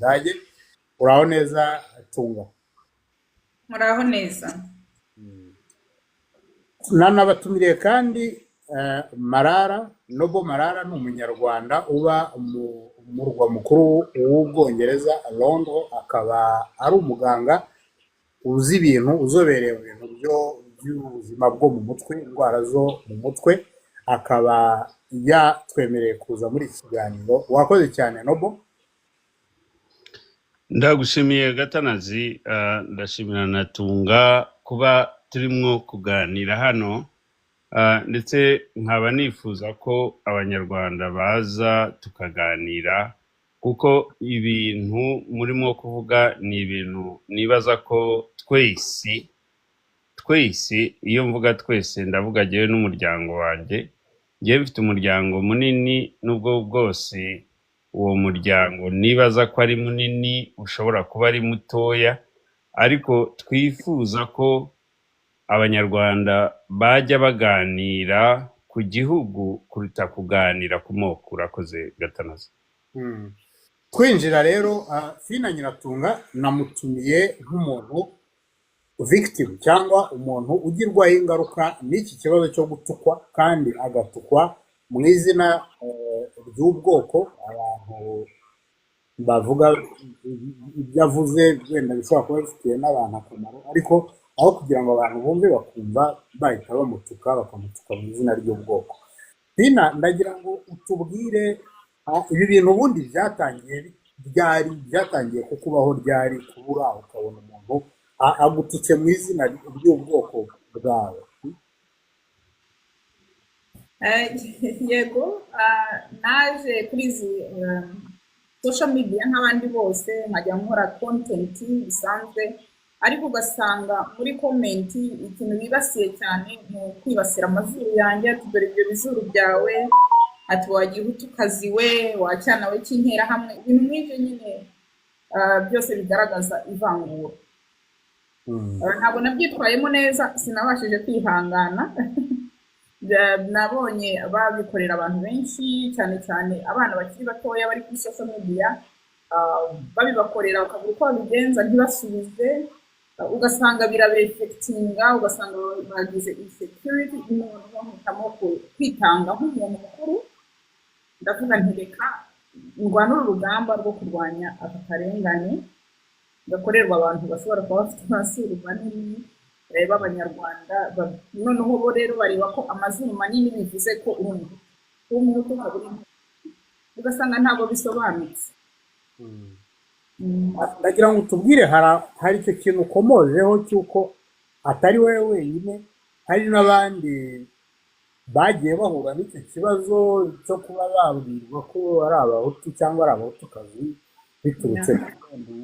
Budage. Uraho neza, Tunga? Muraho neza. Nanabatumiriye kandi Marara Nobo. Marara ni Umunyarwanda uba mu murwa mukuru w'Ubwongereza, Londres, akaba ari umuganga uzi ibintu, uzobereye mu bintu by'ubuzima bwo mu mutwe, indwara zo mu mutwe, akaba yatwemereye kuza muri iki kiganiro. Wakoze cyane, Nobo. Ndagushimiye, Gatanazi. Ndashimira na Tunga kuba turimo kuganira hano, ndetse nkaba nifuza ko Abanyarwanda baza tukaganira, kuko ibintu murimo kuvuga ni ibintu nibaza ko twese twese, iyo mvuga twese ndavuga jyewe n'umuryango wanjye. Njyewe mfite umuryango munini, nubwo bwose uwo muryango nibaza ko ari munini ushobora kuba ari mutoya, ariko twifuza ko Abanyarwanda bajya baganira ku gihugu kuruta kuganira ku moko. Urakoze, Gatanazi. Twinjira rero, Fina Nyiratunga namutumiye nk'umuntu victim cyangwa umuntu ugirwaho ingaruka n'iki kibazo cyo gutukwa, kandi agatukwa mu izina ry'ubwoko. Abantu bavuga ibyo avuze wenda bishobora kuba bifitiye n'abantu akamaro, ariko aho kugira ngo abantu bumve bakumva, bahita bamutuka, bakamutuka mu izina ry'ubwoko. Fina, ndagira ngo utubwire, ibi bintu ubundi byatangiye ryari? Byatangiye kukubaho ryari, kubura ukabona umuntu agututse mu izina ry'ubwoko bwawe? Yego, naje kuri izi social media nk'abandi bose, nkajya nkora content bisanzwe, ariko ugasanga muri comment ikintu bibasiye cyane ni ukwibasira amazuru yanjye, ati: "Dore ibyo bizuru byawe," ati: "Wa Gihutukazi we, wa cyana we cy'Interahamwe," ibintu nk'ibyo nyine, byose bigaragaza ivangura. Ntabwo nabyitwayemo neza, sinabashije kwihangana. Nabonye babikorera abantu benshi, cyane cyane abana bakiri batoya bari kuri social media, babibakorera bakabura uko babigenza, ntibasubize, ugasanga birabaaffectinga, ugasanga bagize insecurity. Noneho mpitamo kwitanga nk'umuntu mukuru, ndavuga nti: "Reka ndwane uru rugamba rwo kurwanya aka karengane gakorerwa abantu bashobora kuba bafite amazuru manini b'Abanyarwanda." Noneho bo rero bareba ko amazuru manini bivuze ko uri Umuhutu, kuba Umuhutu ukaba uri Umuhutu, ugasanga ntabwo bisobanutse. Ndagira ngo utubwire, hari icyo kintu ukomojeho cy'uko atari wowe wenyine, hari n'abandi bagiye bahura n'icyo kibazo cyo kuba babwirwa ko ari Abahutu cyangwa ari Abahutukazi biturutse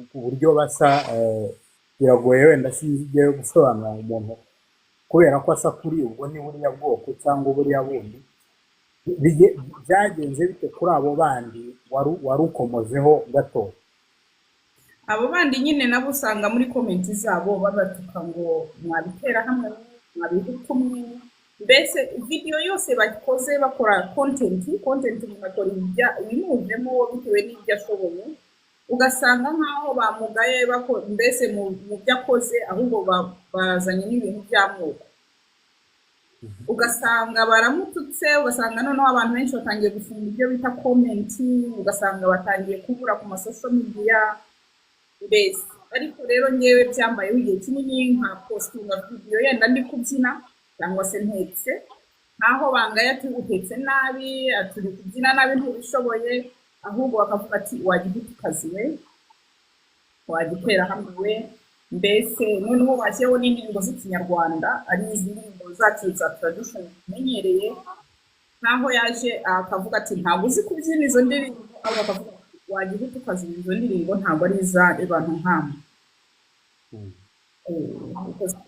ku buryo basa. Biragoye wenda, sinzi igihe gusobanurira umuntu kubera ko asa kuri ubwo ni buriya bwoko cyangwa buriya bundi. Byagenze bite kuri abo bandi wari ukomojeho gato? Abo bandi nyine nabo usanga muri comment zabo babatuka ngo: "Mwa Biterahamwe, mwa Bihutu mwe." Mbese video yose bakoze, bakora content, umuntu akora ibimujemo bitewe n'ibyo ashoboye, ugasanga nk'aho bamugaye mbese mu byo akoze, ahubwo bazanye n'ibintu by'amoko, ugasanga baramututse, ugasanga noneho abantu benshi batangiye gufunga ibyo bita comment, ugasanga batangiye kubura ku ma social media mbese. Ariko rero ngewe byambayeho igihe kinini, nka postinga video yenda ndi kubyina cyangwa se ntetse, nkaho bangaye ati: "Utetse nabi," ati: "Uri kubyina nabi, ntubishoboye," ahubwo bakavuga ati: "Wa Gihutukazi we, wa Giterahamwe we." Mbese noneho washyiraho n'indirimbo z'Ikinyarwanda, ari izi ndirimbo zacu za tradition tumenyereye, nkaho yaje akavuga ati: "Ntabwo uzi kubyina izo ndirimbo," ahubwo akavuga ati: "Wa Gihutukazi, izo ndirimbo ntabwo ari iz'abantu nkamwe."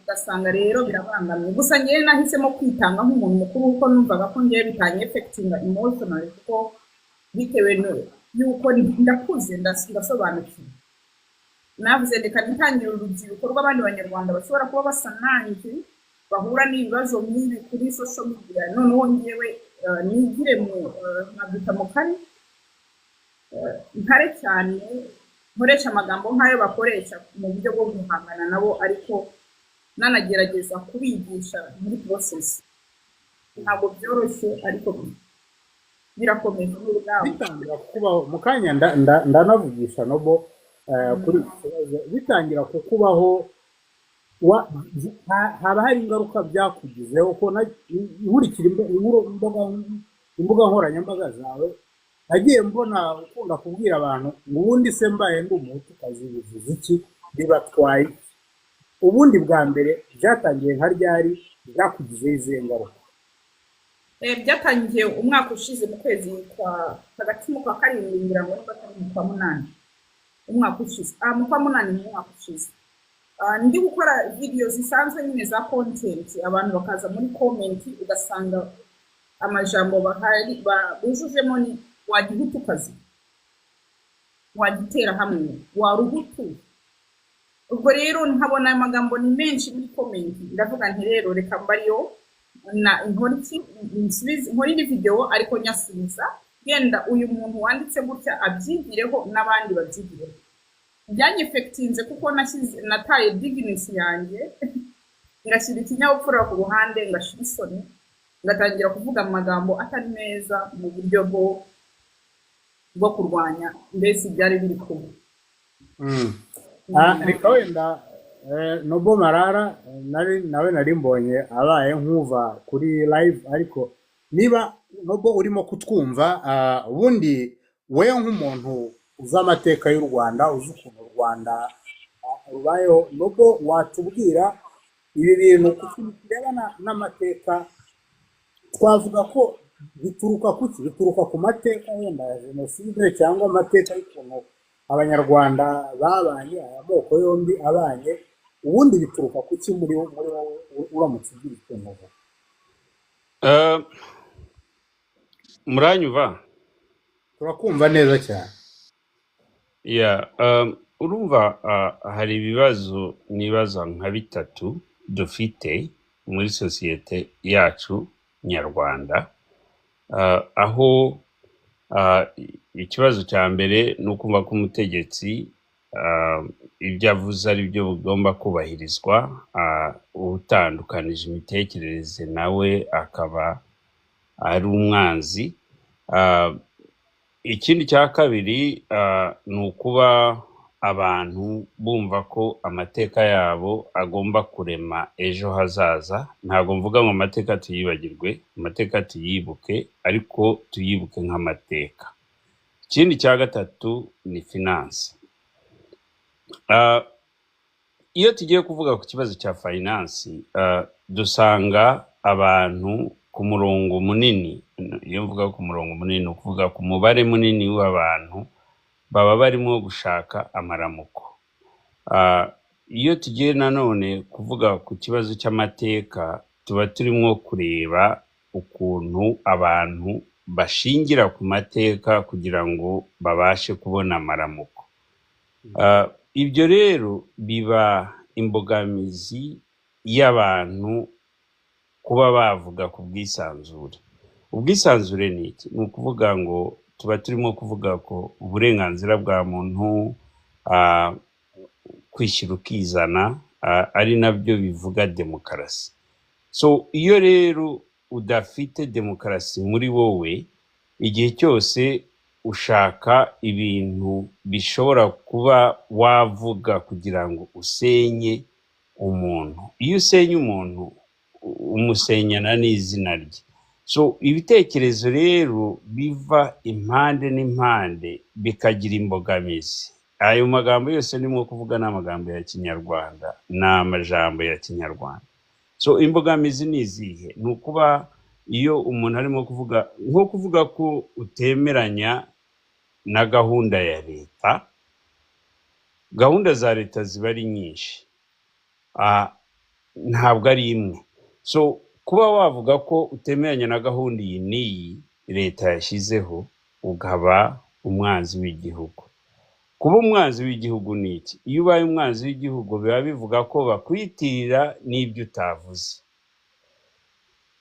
Ugasanga rero birabangamye. Gusa ngewe nahisemo kwitanga nk'umuntu mukuru, kuko numvaga ko ngewe bitanyaffectinga emotionally, kuko bitewe y'uko ndakuze, ndasobanukiwe. Navuze: "Reka nitangire urubyiruko rw'abandi Banyarwanda bashobora kuba basa nanjye, bahura n'ibibazo nk'ibi kuri social media, noneho ngewe nigire mu nabyita mu kare, nkare cyane Nkoresha amagambo nk'ayo bakoresha mu buryo bwo guhangana nabo, ariko nanagerageza kubigisha muri process. Ntabwo byoroshye, ariko birakomeza n'urugamba. Bitangira kukubaho mu kanya, ndanavugisha Nobo kuri iki kibazo. Bitangira kukubaho, haba hari ingaruka byakugizeho? Ko nkurikira imbuga nkoranyambaga zawe, nagiye mbona ukunda kubwira abantu ngo: "Ubundi se mbaye ndi Umuhutukazi bivuze iki? Bibatwaye iki?" Ubundi bwa mbere byatangiye nka ryari? Byakugizeho izihe ngaruka? Byatangiye umwaka ushize mu kwezi kwa hagati mu kwa karindwi, ngira ngo niba atari mu kwa munani umwaka ushize, mu kwa munani mu mwaka ushize. Ndi gukora video zisanzwe nyine za content, abantu bakaza muri comment, ugasanga amajambo bahari bujujemo ni "wagihutukazi", "wagitera hamwe", "waruhutu". Ubwo rero nkabona ayo magambo ni menshi muri comment, ndavuga nti: "Rero reka mbariyo na nkora iki, nsubize, nkora indi video ariko nyasubiza, yenda uyu muntu wanditse gutya abyigireho n'abandi babyigireho." Byanyeffectinze kuko nashyize, nataye dignity yanjye, ngashyira ikinyabupfura ku ruhande, ngashyira isoni, ngatangira kuvuga amagambo atari meza mu buryo bwo kurwanya mbese ibyari biri kuba. Reka wenda Nobo Marara, nari nawe nari mbonye abaye nk'uva kuri live, ariko niba Nobo urimo kutwumva, ubundi we nk'umuntu uzi amateka y'u Rwanda, uzi ukuntu u Rwanda rubayeho, Nobo, watubwira ibi bintu ku kintu kirebana n'amateka? Twavuga ko bituruka kuki? Bituruka ku mateka wenda ya jenoside, cyangwa amateka y'ukuntu Abanyarwanda babanye, aya moko yombi abanye? Ubundi bituruka kuki muri wowe, uramutse ugira ikintu uvuga? Muranyumva? Turakumva neza cyane. Yeah, urumva, hari ibibazo nibaza nka bitatu dufite muri sosiyete yacu nyarwanda, aho ikibazo cya mbere ni ukumva ko umutegetsi ibyo avuze ari byo bigomba kubahirizwa, utandukanije imitekerereze nawe akaba ari umwanzi. Ikindi cya kabiri ni ukuba abantu bumva ko amateka yabo agomba kurema ejo hazaza. Ntabwo mvuga ngo amateka tuyibagirwe, amateka tuyibuke, ariko tuyibuke nk'amateka. Ikindi cya gatatu ni finance. Iyo tugiye kuvuga ku kibazo cya finance, dusanga abantu ku murongo munini. Iyo mvuga ku murongo munini, ni ukuvuga ku mubare munini w'abantu baba barimo gushaka amaramuko. Iyo tugiye nanone kuvuga ku kibazo cy'amateka, tuba turimo kureba ukuntu abantu bashingira ku mateka kugira ngo babashe kubona amaramuko. Ibyo rero biba imbogamizi y'abantu kuba bavuga ku bwisanzure. Ubwisanzure ni iki? Ni ukuvuga ngo tuba turimo kuvuga ko uburenganzira bwa muntu, kwishyira ukizana, ari nabyo bivuga demokarasi. So iyo rero udafite demokarasi muri wowe, igihe cyose ushaka ibintu bishobora kuba wavuga kugira ngo usenye umuntu. Iyo usenye umuntu, umusenyana n'izina rye. So ibitekerezo rero biva impande n'impande bikagira imbogamizi. Ayo magambo yose ndimo kuvuga ni amagambo ya Kinyarwanda, ni amajambo ya Kinyarwanda. So imbogamizi ni izihe? Ni ukuba iyo umuntu arimo kuvuga, nko kuvuga ko utemeranya na gahunda ya leta, gahunda za leta ziba ari nyinshi, ntabwo ari imwe. So kuba wavuga ko utemeranya na gahunda iyi n'iyi leta yashyizeho, ukaba umwanzi w'igihugu. Kuba umwanzi w'igihugu ni iki? Iyo ubaye umwanzi w'igihugu, biba bivuga ko bakwitirira n'ibyo utavuze.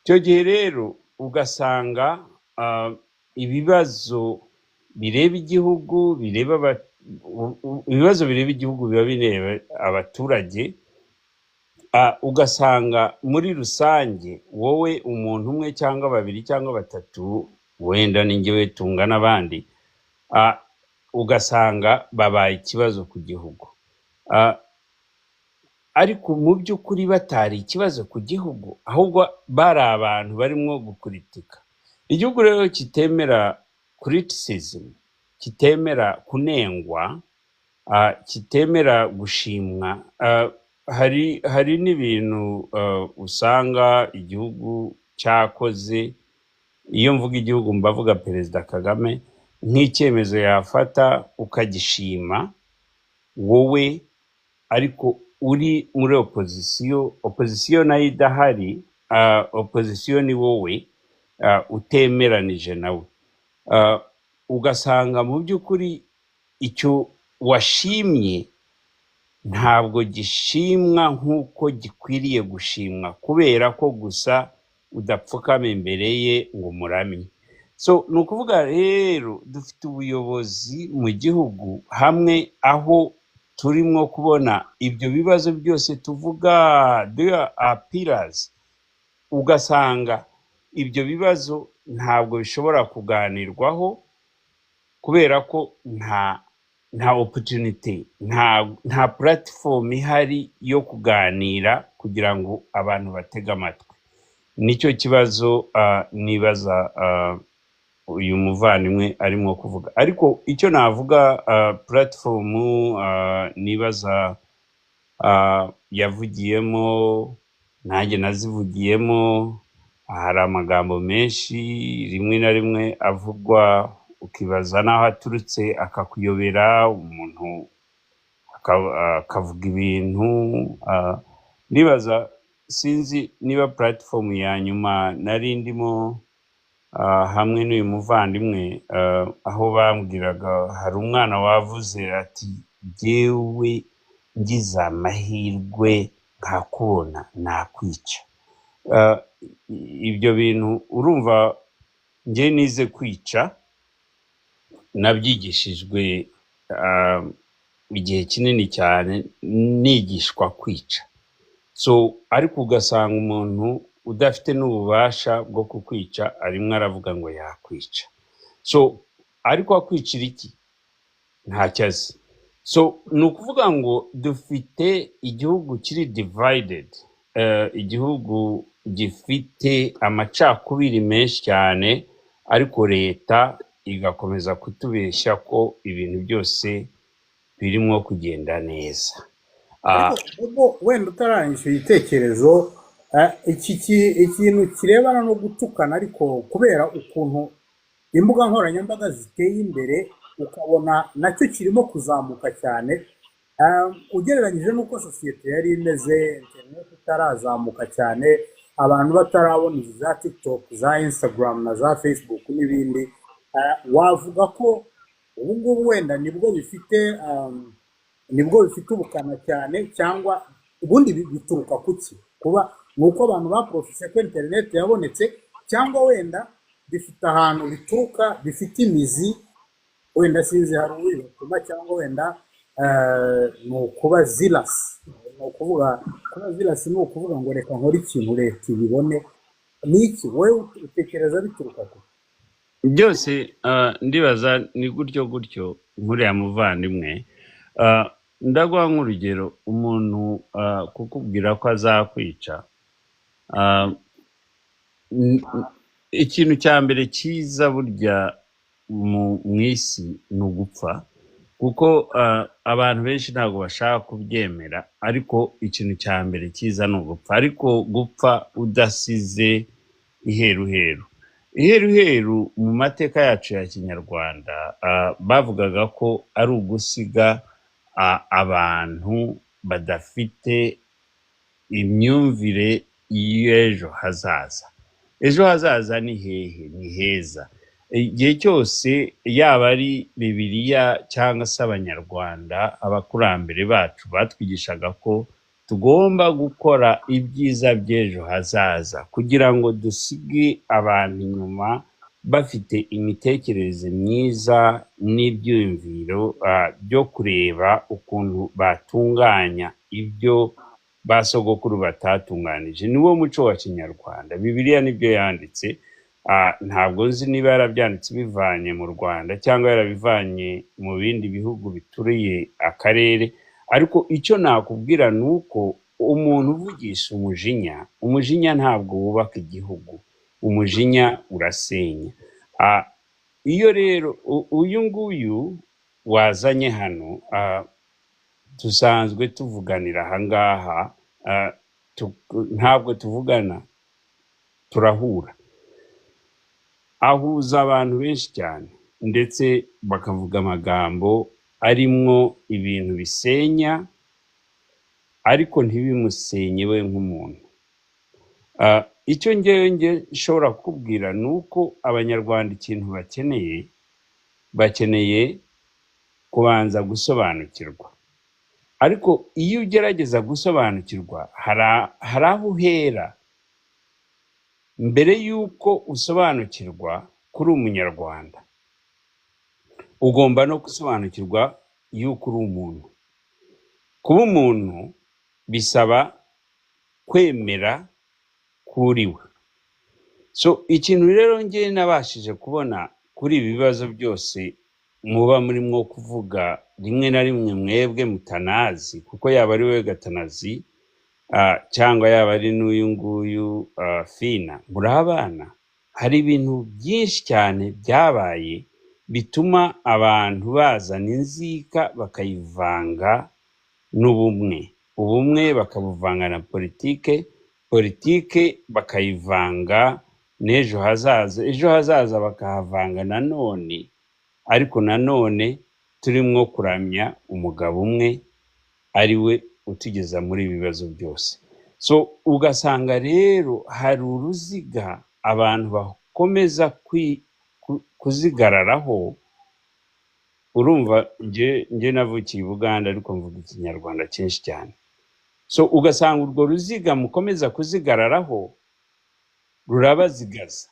Icyo gihe rero ugasanga ibibazo bireba igihugu, bireba Ibibazo bireba igihugu biba bireba abaturage. Ugasanga muri rusange wowe umuntu umwe cyangwa babiri cyangwa batatu, wenda ni njyewe Tunga n'abandi, ugasanga babaye ikibazo ku gihugu. Ariko mu by'ukuri batari ikibazo ku gihugu, ahubwo bari abantu barimo gukuritika igihugu. Rero kitemera criticism, kitemera kunengwa, kitemera gushimwa. Hari n'ibintu usanga igihugu cyakoze, iyo mvuga igihugu mbavuga Perezida Kagame, nk'icyemezo yafata ukagishima wowe, ariko uri muri opozisiyo, opozisiyo nayo idahari, opozisiyo ni wowe utemeranije nawe. Ugasanga mu by'ukuri icyo washimye ntabwo gishimwa nk'uko gikwiriye gushimwa, kubera ko gusa udapfukama imbere ye ngo umuramye. So ni ukuvuga rero dufite ubuyobozi mu gihugu hamwe aho turimo kubona ibyo bibazo byose tuvuga, there are pillars, ugasanga ibyo bibazo ntabwo bishobora kuganirwaho kubera ko nta opportunity, nta platform ihari yo kuganira kugira ngo abantu batege amatwi. Nicyo kibazo nibaza uyu muvandimwe arimo kuvuga. Ariko icyo navuga, platform nibaza yavugiyemo, nanjye nazivugiyemo, hari amagambo menshi rimwe na rimwe avugwa ukibaza n'aho aturutse akakuyobera. Umuntu akavuga ibintu, nibaza, sinzi niba platform ya nyuma nari ndimo hamwe n'uyu muvandimwe, aho bambwiraga hari umwana wavuze ati: "Jyewe ngize amahirwe nkakubona nakwica." Ibyo bintu urumva, njye nize kwica, nabyigishijwe igihe kinini cyane nigishwa kwica. So ariko ugasanga umuntu udafite n'ububasha bwo kukwica arimo aravuga ngo yakwica. So ariko akwicira iki? Ntacyo azi. So ni ukuvuga ngo dufite igihugu kiri divided, igihugu gifite amacakubiri menshi cyane, ariko leta igakomeza kutubeshya ko ibintu byose birimo kugenda neza. Ariko ubwo wenda utarangije igitekerezo, ikintu kirebana no gutukana, ariko kubera ukuntu imbuga nkoranyambaga ziteye imbere, ukabona nacyo kirimo kuzamuka cyane, ugereranyije n'uko sosiyete yari imeze interineti itarazamuka cyane, abantu batarabona izi za TikTok, za Instagram na za Facebook n'ibindi, wavuga ko ubu ngubu wenda nibwo bifite ubukana cyane, cyangwa ubundi bituruka kuki? Kuba ni uko abantu baprofise ko interineti yabonetse, cyangwa wenda bifite ahantu bituruka, bifite imizi? Wenda sinzi, hari uwibatuma, cyangwa wenda ni ukuba zealous? Ni ukuvuga kuba zealous ni ukuvuga ngo reka nkore ikintu leta ibibone. Ni iki wowe utekereza bituruka ku? Byose ndibaza ni gutyo gutyo nk'uriya muvandimwe. Ndaguha nk'urugero, umuntu kukubwira ko azakwica, ikintu cya mbere cyiza burya mu isi ni ugupfa, kuko abantu benshi ntabwo bashaka kubyemera, ariko ikintu cya mbere cyiza ni ugupfa, ariko gupfa udasize iheruheru. Iheruheru mu mateka yacu ya kinyarwanda, bavugaga ko ari ugusiga abantu badafite imyumvire y'ejo hazaza. Ejo hazaza ni hehe? Ni heza. Igihe cyose, yaba ari Bibiliya cyangwa se Abanyarwanda, abakurambere bacu batwigishaga ko tugomba gukora ibyiza by'ejo hazaza kugira ngo dusige abantu inyuma. bafite imitekerereze myiza n'ibyiyumviro byo kureba ukuntu batunganya ibyo ba sogokuru batatunganije. Niwo muco wa kinyarwanda. Bibiliya nibyo yanditse. Ntabwo nzi niba yarabyanditse bivanye mu Rwanda cyangwa yarabivanye mu bindi bihugu bituriye akarere, ariko icyo nakubwira ni uko umuntu uvugisha umujinya, umujinya ntabwo wubaka igihugu, umujinya urasenya. Iyo rero uyu nguyu wazanye hano, dusanzwe tuvuganira ahangaha, ntabwo tuvugana, turahura. Ahuza abantu benshi cyane, ndetse bakavuga amagambo arimwo ibintu bisenya, ariko ntibimusenye we nk'umuntu. Icyo ngewe nge nshobora kukubwira ni uko Abanyarwanda ikintu bakeneye, bakeneye kubanza gusobanukirwa. Ariko iyo ugerageza gusobanukirwa, hari aho uhera. Mbere y'uko usobanukirwa kuri Umunyarwanda, ugomba no gusobanukirwa y'uko uri umuntu. Kuba umuntu bisaba kwemera ko uri we. So ikintu rero njye nabashije kubona kuri ibi bibazo byose muba murimo kuvuga, rimwe na rimwe mwebwe mutanazi, kuko yaba ari wowe Gatanazi, cyangwa yaba ari n'uyu nguyu, Fina, muri abana, hari ibintu byinshi cyane byabaye bituma abantu bazana inzika bakayivanga n'ubumwe, ubumwe bakabuvanga na politike, politike bakayivanga n'ejo hazaza, ejo hazaza bakahavanga nanone, ariko nanone turimo kuramya umugabo umwe ari we utugeza muri ibi bibazo byose. So ugasanga rero hari uruziga abantu bakomeza kuzigararaho. Urumva nge navukiye i Buganda, ariko mvuga Ikinyarwanda cyinshi cyane. So ugasanga urwo ruziga mukomeza kuzigararaho rurabazigaza.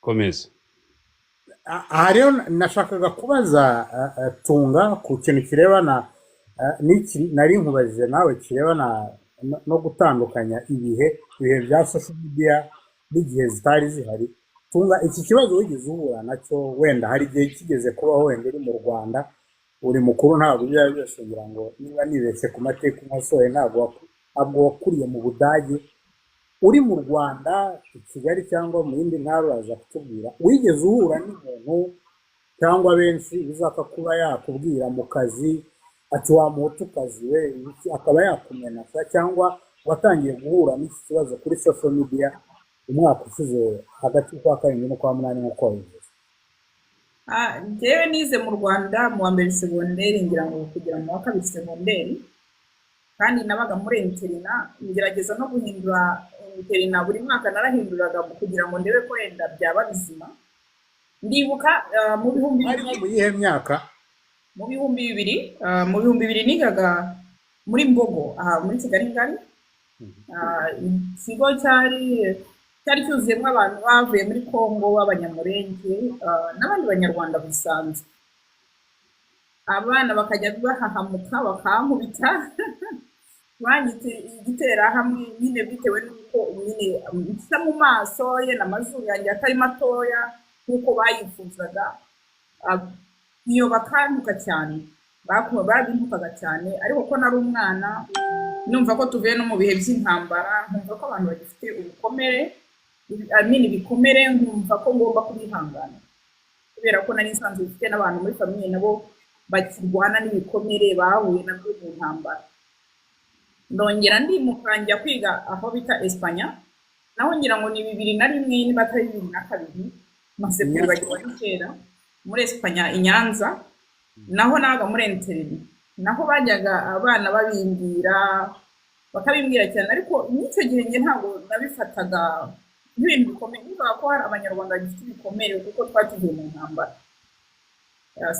Komeza. Aha rero nashakaga kubaza Tunga ku kintu kirebana n'iki nari nkubajije nawe, kirebana no gutandukanya ibihe bya social media n'igihe zitari zihari. Tunga, iki kibazo wigeze uhura nacyo? Wenda hari igihe kigeze kubaho, wenda uri mu Rwanda, uri mukuru, ntabwo ibyo ari byo byose, ngira ngo niba nibeshye ku mateka unkosoye, ntabwo wakuriye mu Budage, uri mu Rwanda i Kigali cyangwa mu yindi ntara, uraza kutubwira. Wigeze uhura n'umuntu cyangwa benshi uzapfa kuba yakubwira mu kazi ati: "Wa Muhutukazi we," iki, akaba yakumenasa, cyangwa watangiye guhura n'iki kibazo kuri social media umwaka ushize hagati y'ukwa karindwi n'ukwa munani nk'uko wabivuze? Njyewe nize mu Rwanda mu wa mbere segonderi, ngira ngo kugera mu wa kabiri segonderi, kandi nabaga muri internat, ngerageza no guhindura internat buri mwaka, narahinduraga kugira ngo ndebe ko wenda byaba bizima. Ndibuka mu bihumbi Hari nko bibiri mu yihe myaka? Mu 2000 nigaga muri Mbogo, aha muri Kigali Ngari. Ikigo cyari cyuzuyemo abantu bavuye muri Congo b'Abanyamurenge, n'abandi Banyarwanda bisanzwe. Abana bakajya bahahamuka bakankubita, banyita igiterahamwe nyine, bitewe n'uko nyine nsa mu maso ye n'amazuru yanjye atari matoya nk'uko bayifuzaga. Iyo bakantuka cyane, babintukaga cyane, ariko ko nari umwana, numva ko tuvuye no mu bihe by'intambara, nkumva ko abantu bagifite ubukomere, I mean ibikomere, nkumva ko ngomba kubihangana, kubera ko nari nsanzwe mfite n'abantu muri famille nabo bakirwana n'ibikomere bahuye nabyo mu ntambara. Ndongera ndimuka njya kwiga aho bita Espanya, naho ngira ngo ni 2001, niba atari 2002, maze kwibagirwa, ni kera. Muri Espanya i Nyanza, naho nabaga muri internat, naho bajyaga abana babimbwira, bakabimbwira cyane, ariko n'icyo gihe njye ntabwo nabifataga nk'ibintu bikomeye, numvaga ko hari Abanyarwanda bagifite ibikomere kuko twari tuvuye mu ntambara.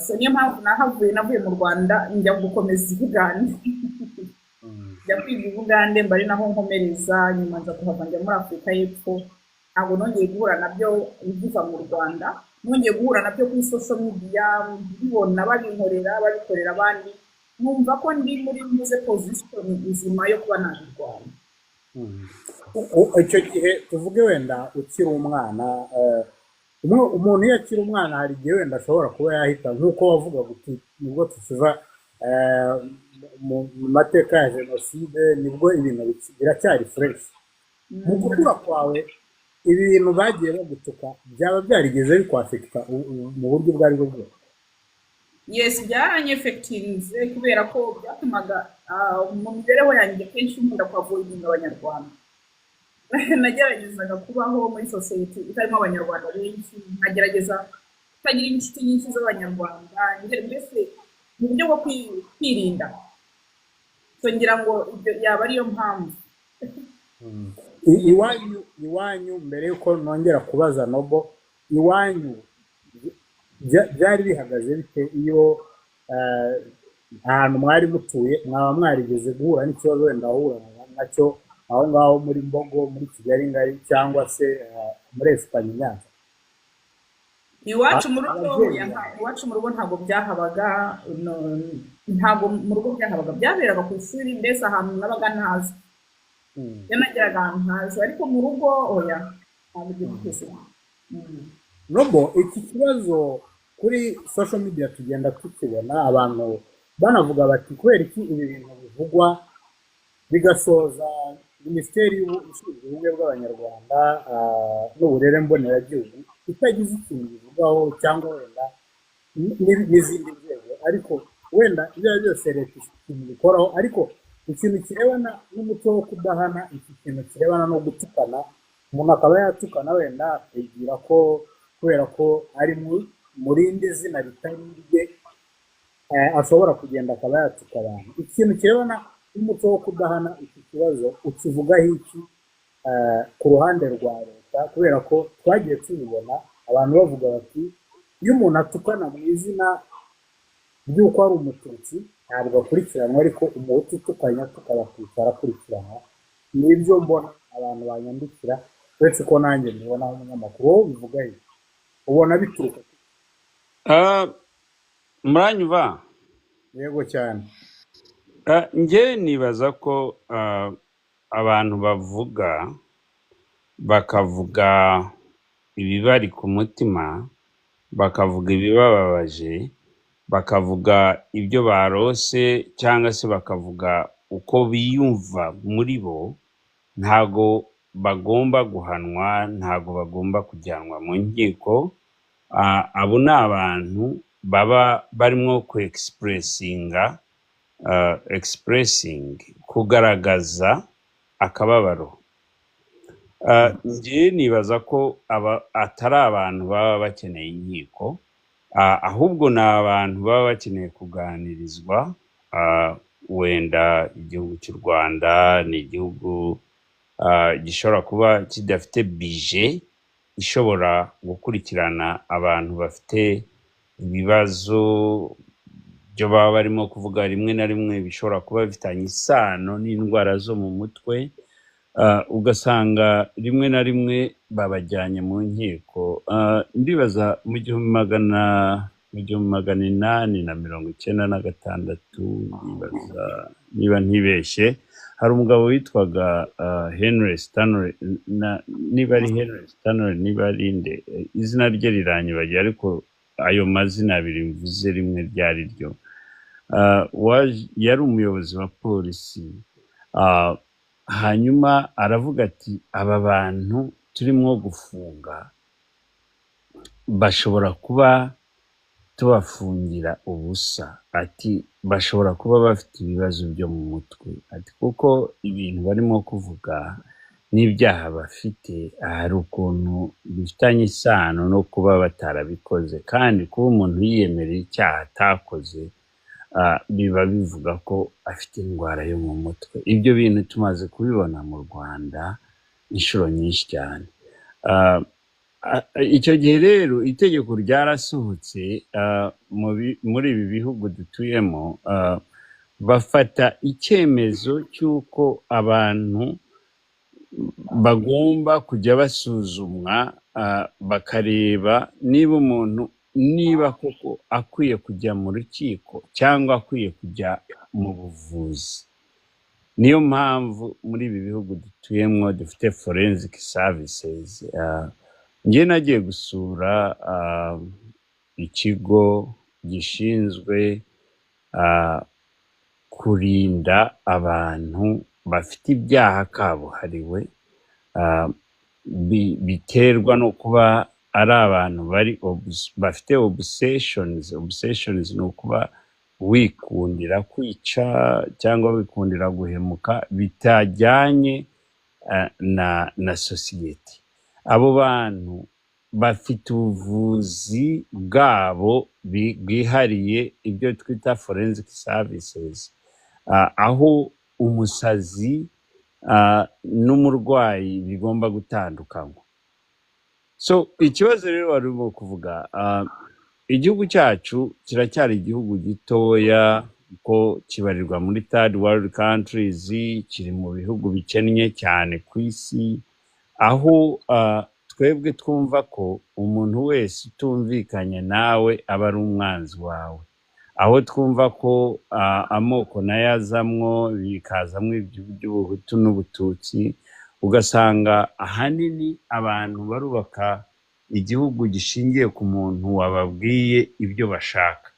So niyo mpamvu nahavuye, navuye mu Rwanda njya gukomeza i Bugande, njya kwiga i Bugande, mba ari naho nkomereza, nyuma nza kuhava njya muri Afurika y'Epfo. Ntabwo nongeye guhura nabyo nkiva mu Rwanda. Nongeye guhura nabyo kuri social media, mbibona babinkorera, babikorera abandi, numva ko ndi muri muze position nzima yo kuba nabirwanya. Icyo gihe, tuvuge wenda ukiri umwana, umuntu iyo akiri umwana hari igihe wenda ashobora kuba yahita, nk'uko wavugaga uti nibwo tukiva mu mateka ya jenoside, nibwo ibintu biracyari fresh. Mu gukura kwawe, ibi bintu bagiye bagutuka byaba byarigeze bikwaffecta mu buryo ubwo aribwo bwose? Yes, byaranyeffectinze kubera ko byatumaga mu mibereho yanjye kenshi nkunda kwavoidinga Abanyarwanda. Nageragezaga kubaho muri sosiyete itarimo Abanyarwanda benshi, nkagerageza kutagira inshuti nyinshi z'Abanyarwanda, mbese mu buryo bwo kwirinda. So ngira ngo ibyo yaba ariyo mpamvu. Iwanyu, mbere yuko nongera kubaza Nobo, iwanyu byari bihagaze bite iyo ahantu mwari mutuye? Mwaba mwarigeze guhura n'ikibazo wenda wahuraga nacyo aho ngaho muri Mbogo, muri Kigali ngari, cyangwa se muri Esipanye, Nyanza? Iwacu mu rugo? Ababyeyi Oya, bawe. Iwacu mu rugo ntabwo byahabaga. No, ntabwo mu rugo byahabaga, byaberaga ku ishuri, mbese ahantu nabaga ntazi. Iyo nageraga ahantu ntazi, ariko mu rugo oya, ntabwo ibyo bigeze. Nobo, iki kibazo kuri social media tugenda tukibona, abantu banavuga bati kubera iki ibi bintu bivugwa bigasoza Minisiteri ishinzwe Ubumwe bw'Abanyarwanda n'Uburere Mboneragihugu itagize ikintu bivugaho, cyangwa wenda n'izindi nzego? Ariko wenda ibyo ari byo byose leta ifite ikintu bikoraho, ariko ikintu kirebana n'umuco wo kudahana, iki kintu kirebana no gutukana, umuntu akaba yatukana wenda akibwira ko kubera ko ari mu rindi zina ritari irye, ashobora kugenda akaba yatuka abantu. Ikintu kirebana n'umuco wo kudahana, iki kibazo ukivugaho iki ku ruhande rwa leta? Kubera ko twagiye tubibona abantu bavuga bati iyo umuntu atukana mu izina ry'uko ari Umututsi ntabwo akurikiranwa, ariko Umuhutu utukanye atuka Abatutsi arakurikiranwa. Nibyo mbona abantu banyandikira, uretse ko nanjye mbibona nk'umunyamakuru. Wowe ubivugaho iki? Ubona bituruka ku Muranyumva? Yego cyane. Njye nibaza ko abantu bavuga, bakavuga ibibari ku mutima, bakavuga ibibababaje, bakavuga ibyo barose, cyangwa se bakavuga uko biyumva muri bo, ntago bagomba guhanwa, ntago bagomba kujyanwa mu nkiko. Abo ni abantu baba barimo ku expressinga, expressing, kugaragaza akababaro. Njye nibaza ko aba atari abantu baba bakeneye inkiko, ahubwo ni abantu baba bakeneye kuganirizwa. Wenda igihugu cy'u Rwanda ni igihugu gishobora kuba kidafite budget ishobora gukurikirana abantu bafite ibibazo byo baba barimo kuvuga, rimwe na rimwe bishobora kuba bifitanye isano n'indwara zo mu mutwe, ugasanga rimwe na rimwe babajyanye mu nkiko. Ndibaza mu 1896, ndibaza niba ntibeshye, hari umugabo witwaga Henry Stanley, niba ari Henry Stanley, niba ari nde, izina rye riranyibagiwe, ariko ayo mazina abiri mvuze rimwe ryari ryo. Yari umuyobozi wa polisi, hanyuma aravuga ati aba bantu turimo gufunga bashobora kuba tubafungira ubusa, ati bashobora kuba bafite ibibazo byo mu mutwe, ati kuko ibintu barimo kuvuga n'ibyaha bafite hari ukuntu bifitanye isano no kuba batarabikoze, kandi kuba umuntu yiyemerera icyaha atakoze, biba bivuga ko afite indwara yo mu mutwe. Ibyo bintu tumaze kubibona mu Rwanda inshuro nyinshi cyane. Icyo gihe rero itegeko ryarasohotse, muri ibi bihugu dutuyemo, bafata icyemezo cy'uko abantu Bagomba kujya basuzumwa, bakareba niba umuntu, niba koko akwiye kujya mu rukiko cyangwa akwiye kujya mu buvuzi. Niyo mpamvu muri ibi bihugu dutuyemo dufite forensic services. Njye nagiye gusura ikigo gishinzwe kurinda abantu bafite ibyaha kabuhariwe, biterwa no kuba ari abantu bari bafite obsessions. Obsessions ni ukuba wikundira kwica cyangwa wikundira guhemuka bitajyanye na sosiyete. Abo bantu bafite ubuvuzi bwabo bwihariye, ibyo twita forensic services, aho umusazi n'umurwayi bigomba gutandukanywa. So ikibazo rero wari urimo kuvuga, igihugu cyacu kiracyari igihugu gitoya ko kibarirwa muri third world countries, kiri mu bihugu bikennye cyane ku isi, aho twebwe twumva ko umuntu wese utumvikanye nawe aba ari umwanzi wawe, aho twumva ko amoko nayo azamwo, bikazamwo iby'ubuhutu n'ubututsi, ugasanga ahanini abantu barubaka igihugu gishingiye ku muntu wababwiye ibyo bashaka.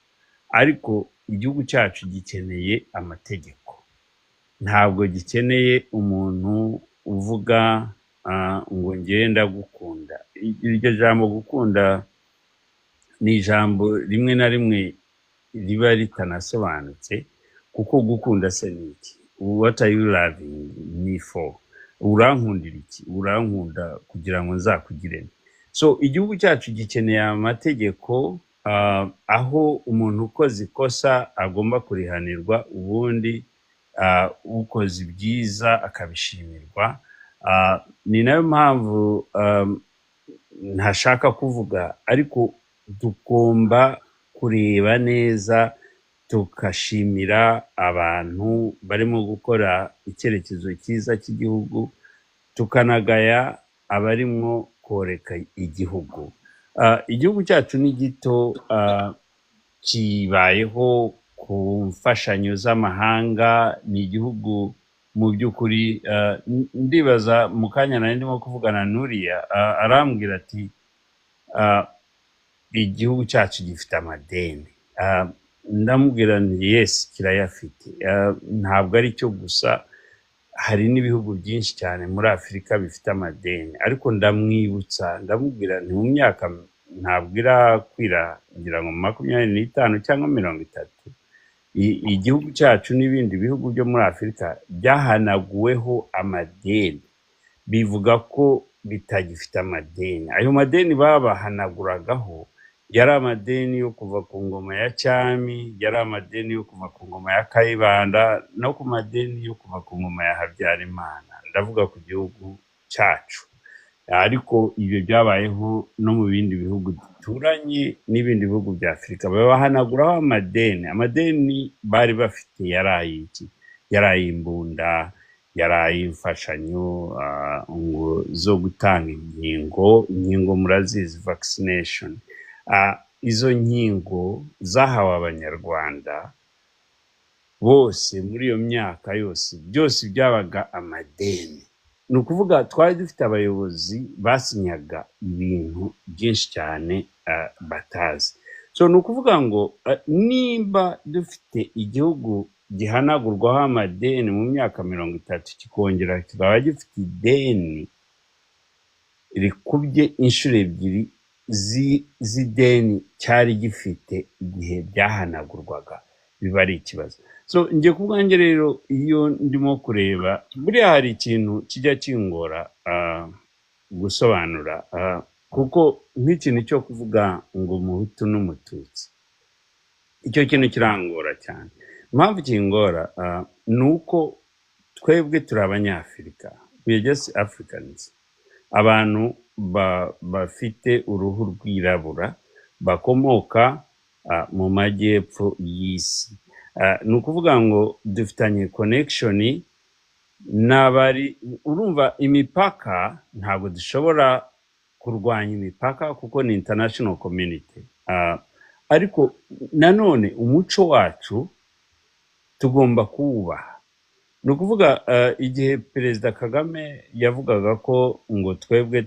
Ariko igihugu cyacu gikeneye amategeko, ntabwo gikeneye umuntu uvuga ngo njyewe ndagukunda. Iryo jambo gukunda ni ijambo rimwe na rimwe riba ritanasobanutse, kuko gukunda se ni iki? What are you loving me for? Urankundira iki? Urankunda kugira ngo nzakugire nte? So igihugu cyacu gikeneye amategeko, aho umuntu ukoze ikosa agomba kurihanirwa, ubundi ukoze ibyiza akabishimirwa. Ni nayo mpamvu ntashaka kuvuga, ariko tugomba kureba neza, tugashimira abantu barimo gukora icyerekezo cyiza cy'igihugu, tukanagaya abarimo koreka igihugu. Igihugu cyacu ni gito, kibayeho ku mfashanyo z'amahanga. Ni igihugu mu by'ukuri, ndibaza mu kanya nari ndimo kuvugana n'uriya, arambwira ati igihugu cyacu gifite amadeni. Ndamubwira nti yes, kirayafite. Ntabwo ari cyo gusa, hari n'ibihugu byinshi cyane muri Afurika bifite amadeni. Ariko ndamwibutsa, ndamubwira nti mu myaka ntabwo irakwira, ngira ngo 25 cyangwa 30, igihugu cyacu n'ibindi bihugu byo muri Afurika byahanaguweho amadeni, bivuga ko bitagifite amadeni. Ayo madeni babahanaguragaho yari amadeni yo kuva ku ngoma ya cyami, yari amadeni yo kuva ku ngoma ya Kayibanda, no ku madeni yo kuva ku ngoma ya Habyarimana. Ndavuga ku gihugu cyacu, ariko ibyo byabayeho no mu bindi bihugu duturanye n'ibindi bihugu bya Afurika, babahanaguraho amadeni. Amadeni bari bafite yari ay'iki? Yari ay'imbunda, yari ay'imfashanyo ngo zo gutanga inkingo. Inkingo murazizi, vaccination. Izo nkingo zahawe Abanyarwanda bose muri iyo myaka yose, byose byabaga amadeni. Ni ukuvuga twari dufite abayobozi basinyaga ibintu byinshi cyane batazi. So ni ukuvuga ngo nimba dufite igihugu gihanagurwaho amadeni mu myaka 30, kikongera kikaba gifite ideni rikubye inshuro ebyiri z'ideni cyari gifite igihe byahanagurwaga, biba ari ikibazo. So njye ku bwanjye rero, iyo ndimo kureba, buriya hari ikintu kijya kingora gusobanura, kuko nk'ikintu cyo kuvuga ngo umuhutu n'umututsi, icyo kintu kirangora cyane. Impamvu kingora ni uko twebwe turi Abanyafurika, we are just Africans, abantu bafite uruhu rwirabura, bakomoka mu majyepfo y'isi. Ni ukuvuga ngo dufitanye connection. N'abari urumva imipaka, ntabwo dushobora kurwanya imipaka kuko ni international community. Ariko nanone umuco wacu tugomba kuwubaha. Ni ukuvuga igihe Perezida Kagame yavugaga ko ngo twebwe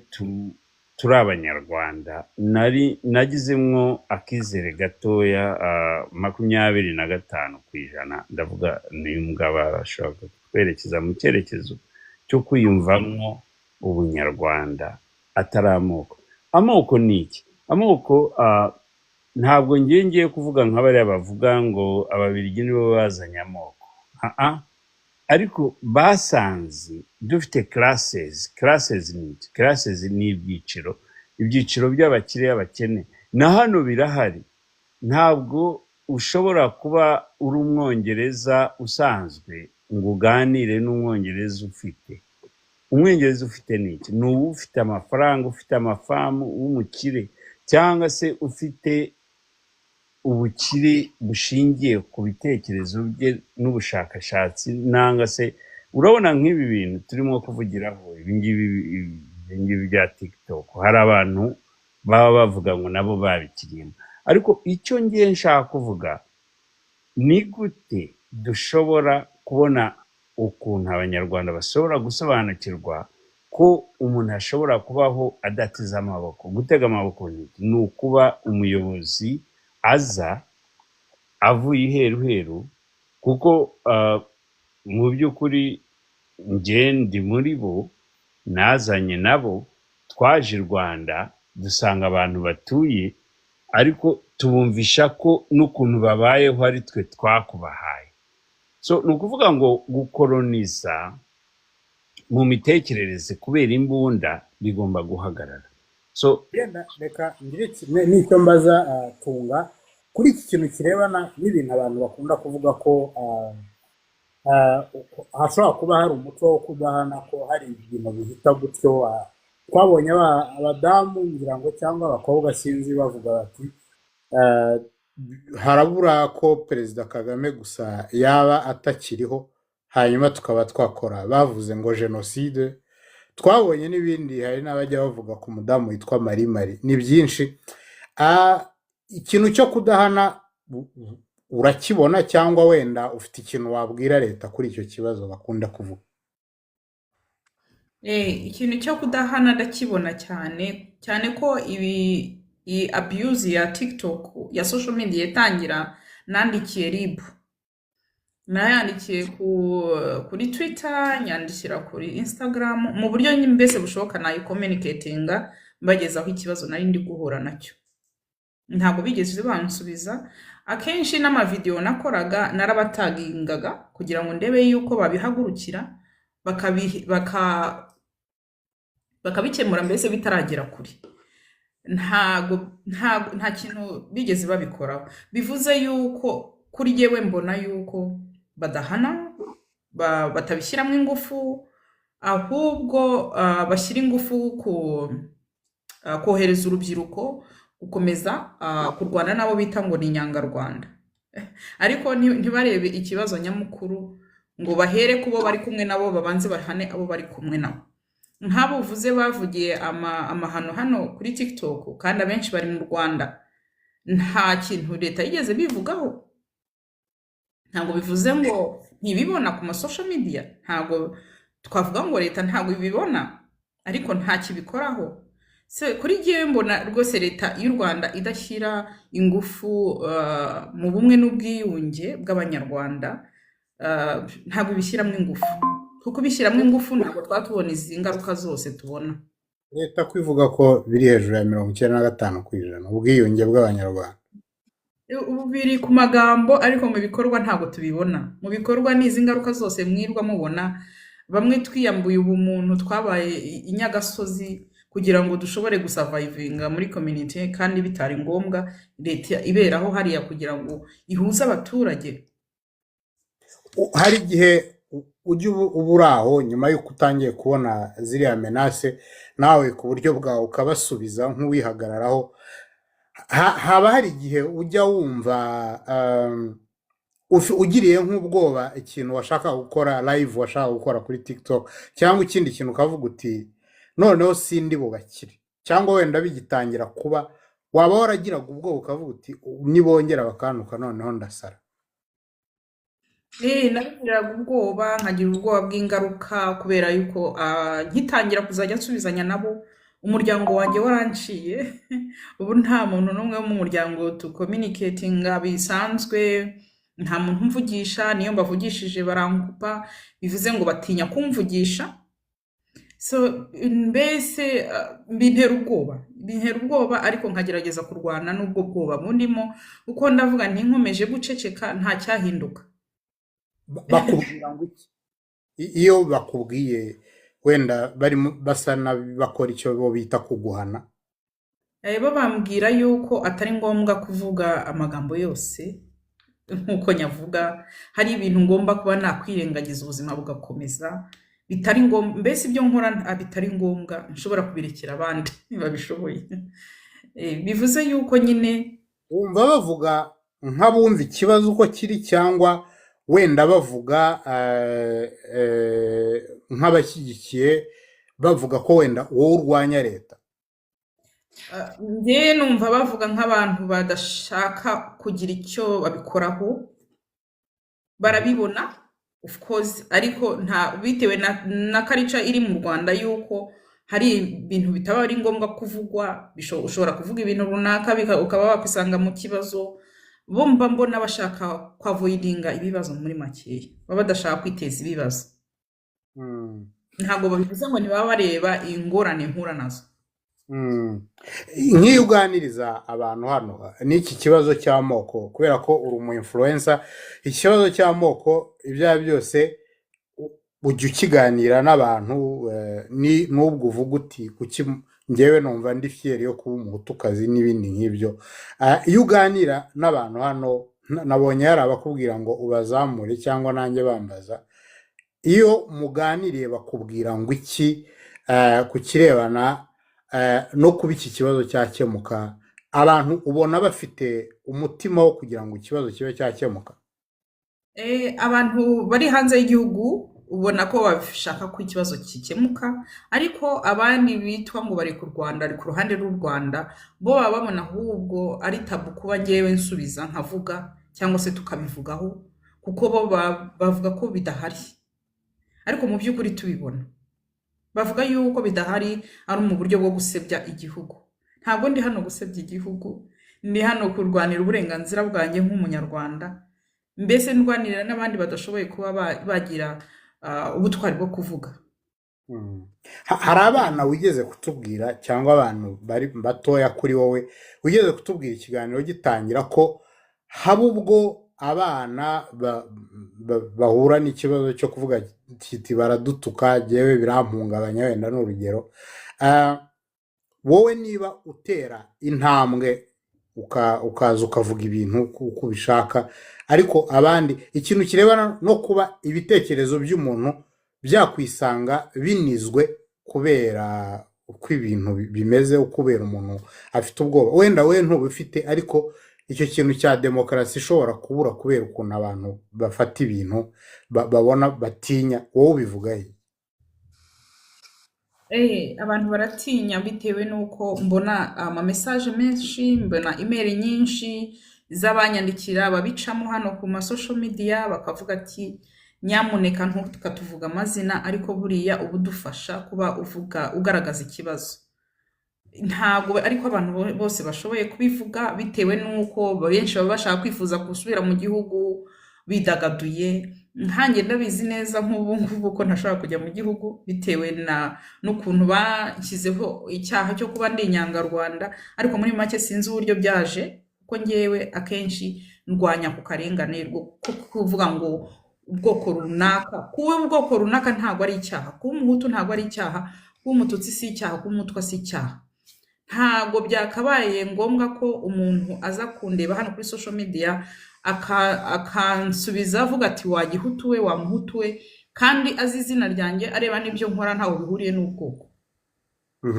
turi Abanyarwanda, nari nagizemwo akizere gatoya, 25%. Ndavuga n'uyu mugabo arashobora kutwerekeza mu cyerekezo cyo kwiyumvamwo ubunyarwanda, atari amoko. Amoko ni iki? Amoko, ntabwo ngiye kuvuga nka bariya bavuga ngo Ababiligi nibo bazanye amoko. Ah, ah. Ariko basanze dufite classes. Classes ni iki? Classes ni ibyiciro, ibyiciro by'abakire, abakene. Na hano birahari. Ntabwo ushobora kuba uri Umwongereza usanzwe ngo uganire n'Umwongereza ufite. Umwongereza ufite ni iki? Ni uba ufite amafaranga, ufite amafamu, w'umukire, cyangwa se ufite ubukire bushingiye ku bitekerezo bye n'ubushakashatsi. Nanga se urabona nk'ibi bintu turimo kuvugiraho, ibi ngibi bya TikTok, hari abantu baba bavuga ngo nabo babikiriyemo. Ariko icyo ngiye nshaka kuvuga ni gute dushobora kubona ukuntu Abanyarwanda bashobora gusobanukirwa ko umuntu ashobora kubaho adateze amaboko. Gutega amaboko ni iki? Ni ukuba umuyobozi aza avuye iheruheru, kuko mu by'ukuri njye ndi muri bo nazanye nabo. Twaje i Rwanda dusanga abantu batuye, ariko tubumvisha ko n'ukuntu babayeho ari twe twakubahaye. So ni ukuvuga ngo gukoroniza mu mitekerereze kubera imbunda bigomba guhagarara. So Yenda reka ngire n'icyo mbaza Tunga kuri iki kintu kirebana n'ibintu abantu bakunda kuvuga ko hashobora kuba hari umuco wo kudahana, ko hari ibintu bihita gutyo. Twabonye abadamu ngira ngo cyangwa abakobwa, sinzi, bavuga bati harabura ko Perezida Kagame gusa yaba atakiriho, hanyuma tukaba twakora, bavuze ngo jenoside. Twabonye n'ibindi, hari n'abajya bavuga ku mudamu witwa Marie Marie. Ni byinshi. Ikintu cyo kudahana urakibona, cyangwa wenda ufite ikintu wabwira leta kuri icyo kibazo bakunda kuvuga? Ikintu cyo kudahana ndakibona cyane cyane ko ibi iyi abuse ya TikTok, ya social media itangira, nandikiye RIB, nayandikiye kuri Twitter, nyandikira kuri Instagram, mu buryo mbese bushoboka nayicommunicatinga, mbagezaho ikibazo nari ndi guhura nacyo. Ntabwo bigeze bansubiza. Akenshi n'amavidewo nakoraga narabatagingaga kugira ngo ndebe yuko babihagurukira bakabikemura mbese bitaragera kure. Ntago nta kintu bigeze babikoraho. Bivuze yuko kuri jyewe mbona yuko badahana, batabishyiramo ingufu, ahubwo bashyira ingufu ku kohereza urubyiruko gukomeza kurwana n'abo bita ngo ni inyangarwanda, ariko ntibarebe ikibazo nyamukuru ngo bahere ku bo bari kumwe nabo, babanze bahane abo bari kumwe nabo. Nk'abo uvuze bavugiye amahano hano kuri TikTok, kandi abenshi bari mu Rwanda, nta kintu leta yigeze bivugaho. Ntabwo bivuze ngo ntibibona ku ma social media, ntabwo twavuga ngo leta ntabwo ibibona, ariko nta kibikoraho. Se kuri jyewe mbona rwose leta y'u Rwanda idashyira ingufu mu bumwe n'ubwiyunge bw'Abanyarwanda. Ntabwo ibishyiramo ingufu, kuko ibishyiramo ingufu ntabwo twaba tubona izi ngaruka zose tubona. Leta kwivuga ko biri hejuru ya 95% ubwiyunge bw'Abanyarwanda. Ubu biri ku magambo, ariko mu bikorwa ntabwo tubibona. Mu bikorwa ni izi ngaruka zose mwirwa mubona, bamwe twiyambuye ubumuntu, twabaye inyagasozi kugira ngo dushobore gusurvivinga muri community, kandi bitari ngombwa. Leta iberaho hariya kugira ngo ihuze abaturage. Hari igihe ujya uba uri aho nyuma y'uko utangiye kubona ziriya menaces, nawe ku buryo bwawe ukabasubiza nk'uwihagararaho. Haba hari igihe ujya wumva Ugiriye nk'ubwoba ikintu washaka gukora live, washaka gukora kuri TikTok cyangwa ikindi kintu, ukavuga uti noneho sindi bubakire, cyangwa wenda bigitangira kuba waba waragiraga ubwoba ukavuga uti nibongera bakantuka noneho ndasara? Nabigiraga ubwoba, nkagira ubwoba bw'ingaruka kubera yuko ngitangira kuzajya nsubizanya nabo, umuryango wanjye waranciye. Ubu nta muntu n'umwe wo mu muryango tucommunicatinga bisanzwe, nta muntu umvugisha, niyo mbavugishije barankupa, bivuze ngo batinya kumvugisha. So mbese bintera ubwoba, ariko nkagerageza kurwana n'ubwo bwoba bundimo, kuko ndavuga nti nkomeje guceceka nta cyahinduka. Bakubwira ngo iki? Iyo bakubwiye wenda barimo basa n'abakora icyo bo bita kuguhana? Bo bambwira yuko atari ngombwa kuvuga amagambo yose nk'uko nyavuga, hari ibintu ngomba kuba nakwirengagiza ubuzima bugakomeza, bitari ngombwa, mbese ibyo nkora bitari ngombwa nshobora kubirekera abandi babishoboye. Bivuze yuko nyine Wumva bavuga nk'abumva ikibazo uko kiri, cyangwa wenda bavuga nk'abashyigikiye, bavuga ko wenda wowe urwanya leta? Njyewe numva bavuga nk'abantu badashaka kugira icyo babikoraho. Barabibona of course, ariko nta bitewe na culture iri mu Rwanda yuko hari ibintu bitaba ari ngombwa kuvugwa, ushobora kuvuga ibintu runaka ukaba wakwisanga mu kibazo. Bo mba mbona bashaka kwavoidinga ibibazo, muri makeya baba badashaka kwiteza ibibazo. Ntabwo babivuze ngo ntibaba bareba ingorane mpura nazo. Nk'iyo uganiriza abantu hano n'iki kibazo cy'amoko, kubera ko uri umu influencer, ikibazo cy'amoko ibyo ari byo byose ujya ukiganira n'abantu, n'ubwo uvuga uti kuki njyewe numva ndi fier yo kuba umuhutukazi n'ibindi nk'ibyo. Iyo uganira n'abantu hano, nabonye hari abakubwira ngo ubazamure cyangwa nanjye bambaza, iyo muganiriye bakubwira ngo iki ku kirebana no kuba iki kibazo cyakemuka? Abantu ubona bafite umutima wo kugira ngo ikibazo kibe cyakemuka? Abantu bari hanze y'igihugu ubona ko bashaka ko ikibazo gikemuka, ariko abandi bitwa ngo bari ku Rwanda, ari ku ruhande rw'u Rwanda, bo baba babona ahubwo ari taboo kuba ngewe nsubiza nkavuga cyangwa se tukabivugaho, kuko bo bavuga ko bidahari, ariko mu by'ukuri tubibona. Bavuga yuko bidahari ari mu buryo bwo gusebya igihugu. Ntabwo ndi hano gusebya igihugu, ndi hano kurwanira uburenganzira bwanjye nk'umunyarwanda, mbese ndwanirira n'abandi badashoboye kuba bagira ubutwari bwo kuvuga. Hari abana wigeze kutubwira, cyangwa abantu bari batoya kuri wowe, wigeze kutubwira ikiganiro gitangira ko haba ubwo abana bahura n'ikibazo cyo kuvuga kiti baradutuka, jyewe birampungabanya, wenda ni urugero. Wowe niba utera intambwe ukaza ukavuga ibintu uko ubishaka, ariko abandi ikintu kirebana no kuba ibitekerezo by'umuntu byakwisanga binizwe kubera uko ibintu bimeze, kubera umuntu afite ubwoba, wenda we ntubifite, ariko icyo kintu cya demokarasi ishobora kubura kubera ukuntu abantu bafata ibintu babona batinya, wowe ubivuga he? Abantu baratinya bitewe n'uko mbona ama message menshi, mbona email nyinshi z'abanyandikira babicamo hano ku ma social media, bakavuga ati nyamuneka ntukatuvuga amazina, ariko buriya uba udufasha kuba uvuga ugaragaza ikibazo. Ntabwo ariko abantu bose bashoboye kubivuga, bitewe n'uko benshi baba bashaka kwifuza gusubira mu gihugu bidagaduye. Nkanjye ndabizi neza nk'ubu ngubu ko ntashobora kujya mu gihugu bitewe na n'ukuntu bashyizeho icyaha cyo kuba ndi inyangarwanda, ariko muri make sinzi uburyo byaje, kuko ngewe akenshi ndwanya ku karengane ko kuvuga ngo ubwoko runaka, kuba ubwoko runaka ntabwo ari icyaha, kuba umuhutu ntabwo ari icyaha, kuba umututsi si icyaha, kuba umutwa si icyaha. Ntabwo byakabaye ngombwa ko umuntu aza kundeba hano kuri social media akansubiza avuga ati wa gihutu we, wa muhutu we, kandi azi izina ryanjye, areba n'ibyo nkora ntaho bihuriye n'ubwoko.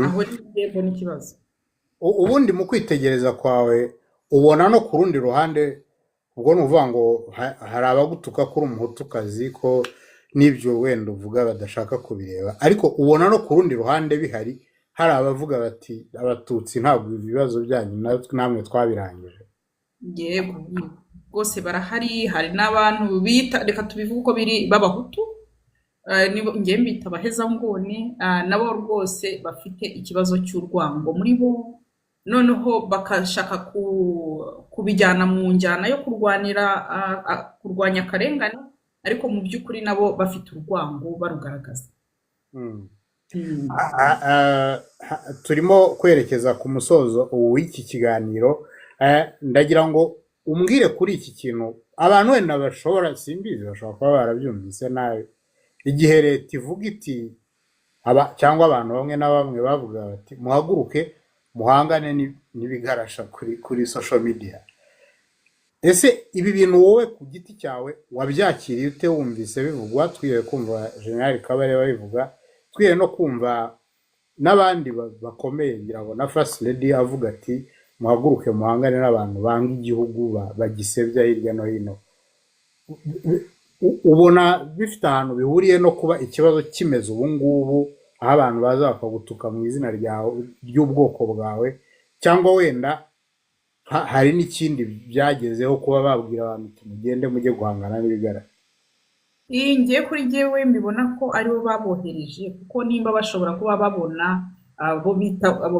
Aho ni mbona ikibazo. Ubundi mu kwitegereza kwawe ubona no ku rundi ruhande Ubwo ni ukuvuga ngo hari abagutuka ko uri umuhutukazi, ko n'ibyo wenda uvuga badashaka kubireba, ariko ubona no ku rundi ruhande bihari, hari abavuga bati abatutsi ntabwo ibibazo byanyu namwe twabirangije. Yego, rwose barahari. Hari n'abantu bita, reka tubivuge uko biri, b'abahutu, nibo njye mbita abahezanguni, nabo rwose bafite ikibazo cy'urwango muri bo, noneho bakashaka kubijyana mu njyana yo kurwanira kurwanya akarengane, ariko mu by'ukuri nabo bafite urwango barugaragaza. Turimo kwerekeza ku musozo w'iki kiganiro. Ndagira ngo umbwire kuri iki kintu abantu wenda bashobora, simbizi, bashobora kuba barabyumvise nabi. Igihe leta ivuga iti aba, cyangwa abantu bamwe na bamwe bavuga bati muhaguruke muhangane n'ibigarasha kuri social media, ese ibi bintu wowe ku giti cyawe wabyakiriye ute wumvise bivugwa? Twiye kumva General Kabarebe babivuga, twiye no kumva n'abandi bakomeye, ngira ngo na First Lady avuga ati muhaguruke muhangane n'abantu banga igihugu, bagisebya hirya no hino. Ubona bifite ahantu bihuriye no kuba ikibazo kimeze ubu ngubu, aho abantu baza bakagutuka mu izina ryawe, ry'ubwoko bwawe, cyangwa wenda hari n'ikindi byagezeho kuba babwira abantu uti mugende mujye guhangana n'ibigarasha? Iyi ngiye kuri jyewe mbibona ko aribo babohereje, kuko nimba bashobora kuba babona abo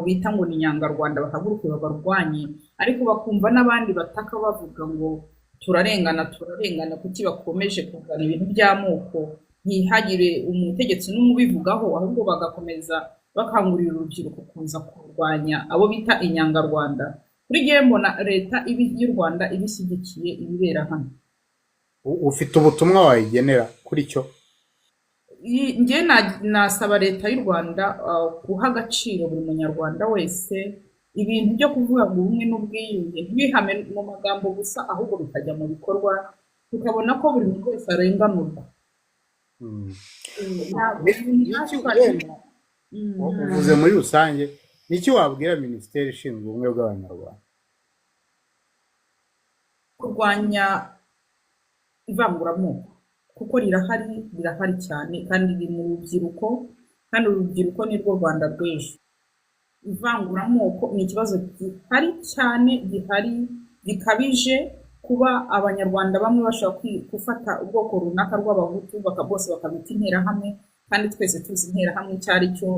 bita ngo ni inyangarwanda bahaguruke babarwanye, ariko bakumva n'abandi bataka bavuga ngo turarengana, turarengana, kuki bakomeje kuzana ibintu by'amoko, ntihagire umutegetsi n'umwe ubivugaho, ahubwo bagakomeza bakangurira urubyiruko kuza kurwanya abo bita inyangarwanda? Kuri jyewe mbona leta y'u Rwanda ibishyigikiye ibibera hano. Ufite ubutumwa wayigenera kuri cyo? Njye nasaba leta y'u Rwanda guha agaciro buri munyarwanda wese. Ibintu byo kuvuga ngo ubumwe n'ubwiyunge ntibihame mu magambo gusa, ahubwo bikajya mu bikorwa, tukabona ko buri muntu wese arenganurwa. Ntabwo Niki wenda uvuze muri rusange, niki wabwira minisiteri ishinzwe ubumwe bw'abanyarwanda? Kurwanya ivanguramoko, kuko rirahari, rirahari cyane, kandi riri mu rubyiruko, kandi urubyiruko ni rwo Rwanda rw'ejo. Ivanguramoko ni ikibazo gihari cyane, gihari gikabije, kuba abanyarwanda bamwe bashobora gufata ubwoko runaka rw'abahutu bose bakabita interahamwe, kandi twese tuzi interahamwe icyo ari cyo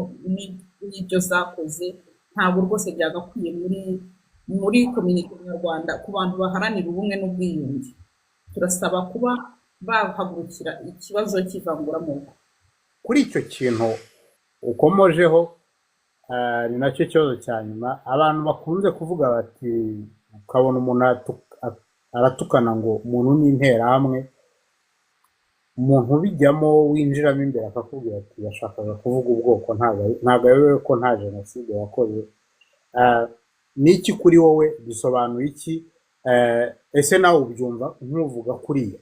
n'ibyo zakoze. Ntabwo rwose byagakwiye muri communauté nyarwanda. Ku bantu baharanira ubumwe n'ubwiyunge, turasaba kuba bahagurukira ikibazo cy'ivanguramoko. Kuri icyo kintu ukomojeho, ni nacyo kibazo cya nyuma. Abantu bakunze kuvuga bati, ukabona umuntu aratukana ngo umuntu ni interahamwe, umuntu ubijyamo winjiramo imbere akakubwira ati yashakaga kuvuga ubwoko, ntabwo ayobewe ko nta jenoside yakoze. Ni iki kuri wowe bisobanuye iki? Ese nawe ubyumva nk'uvuga kuriya?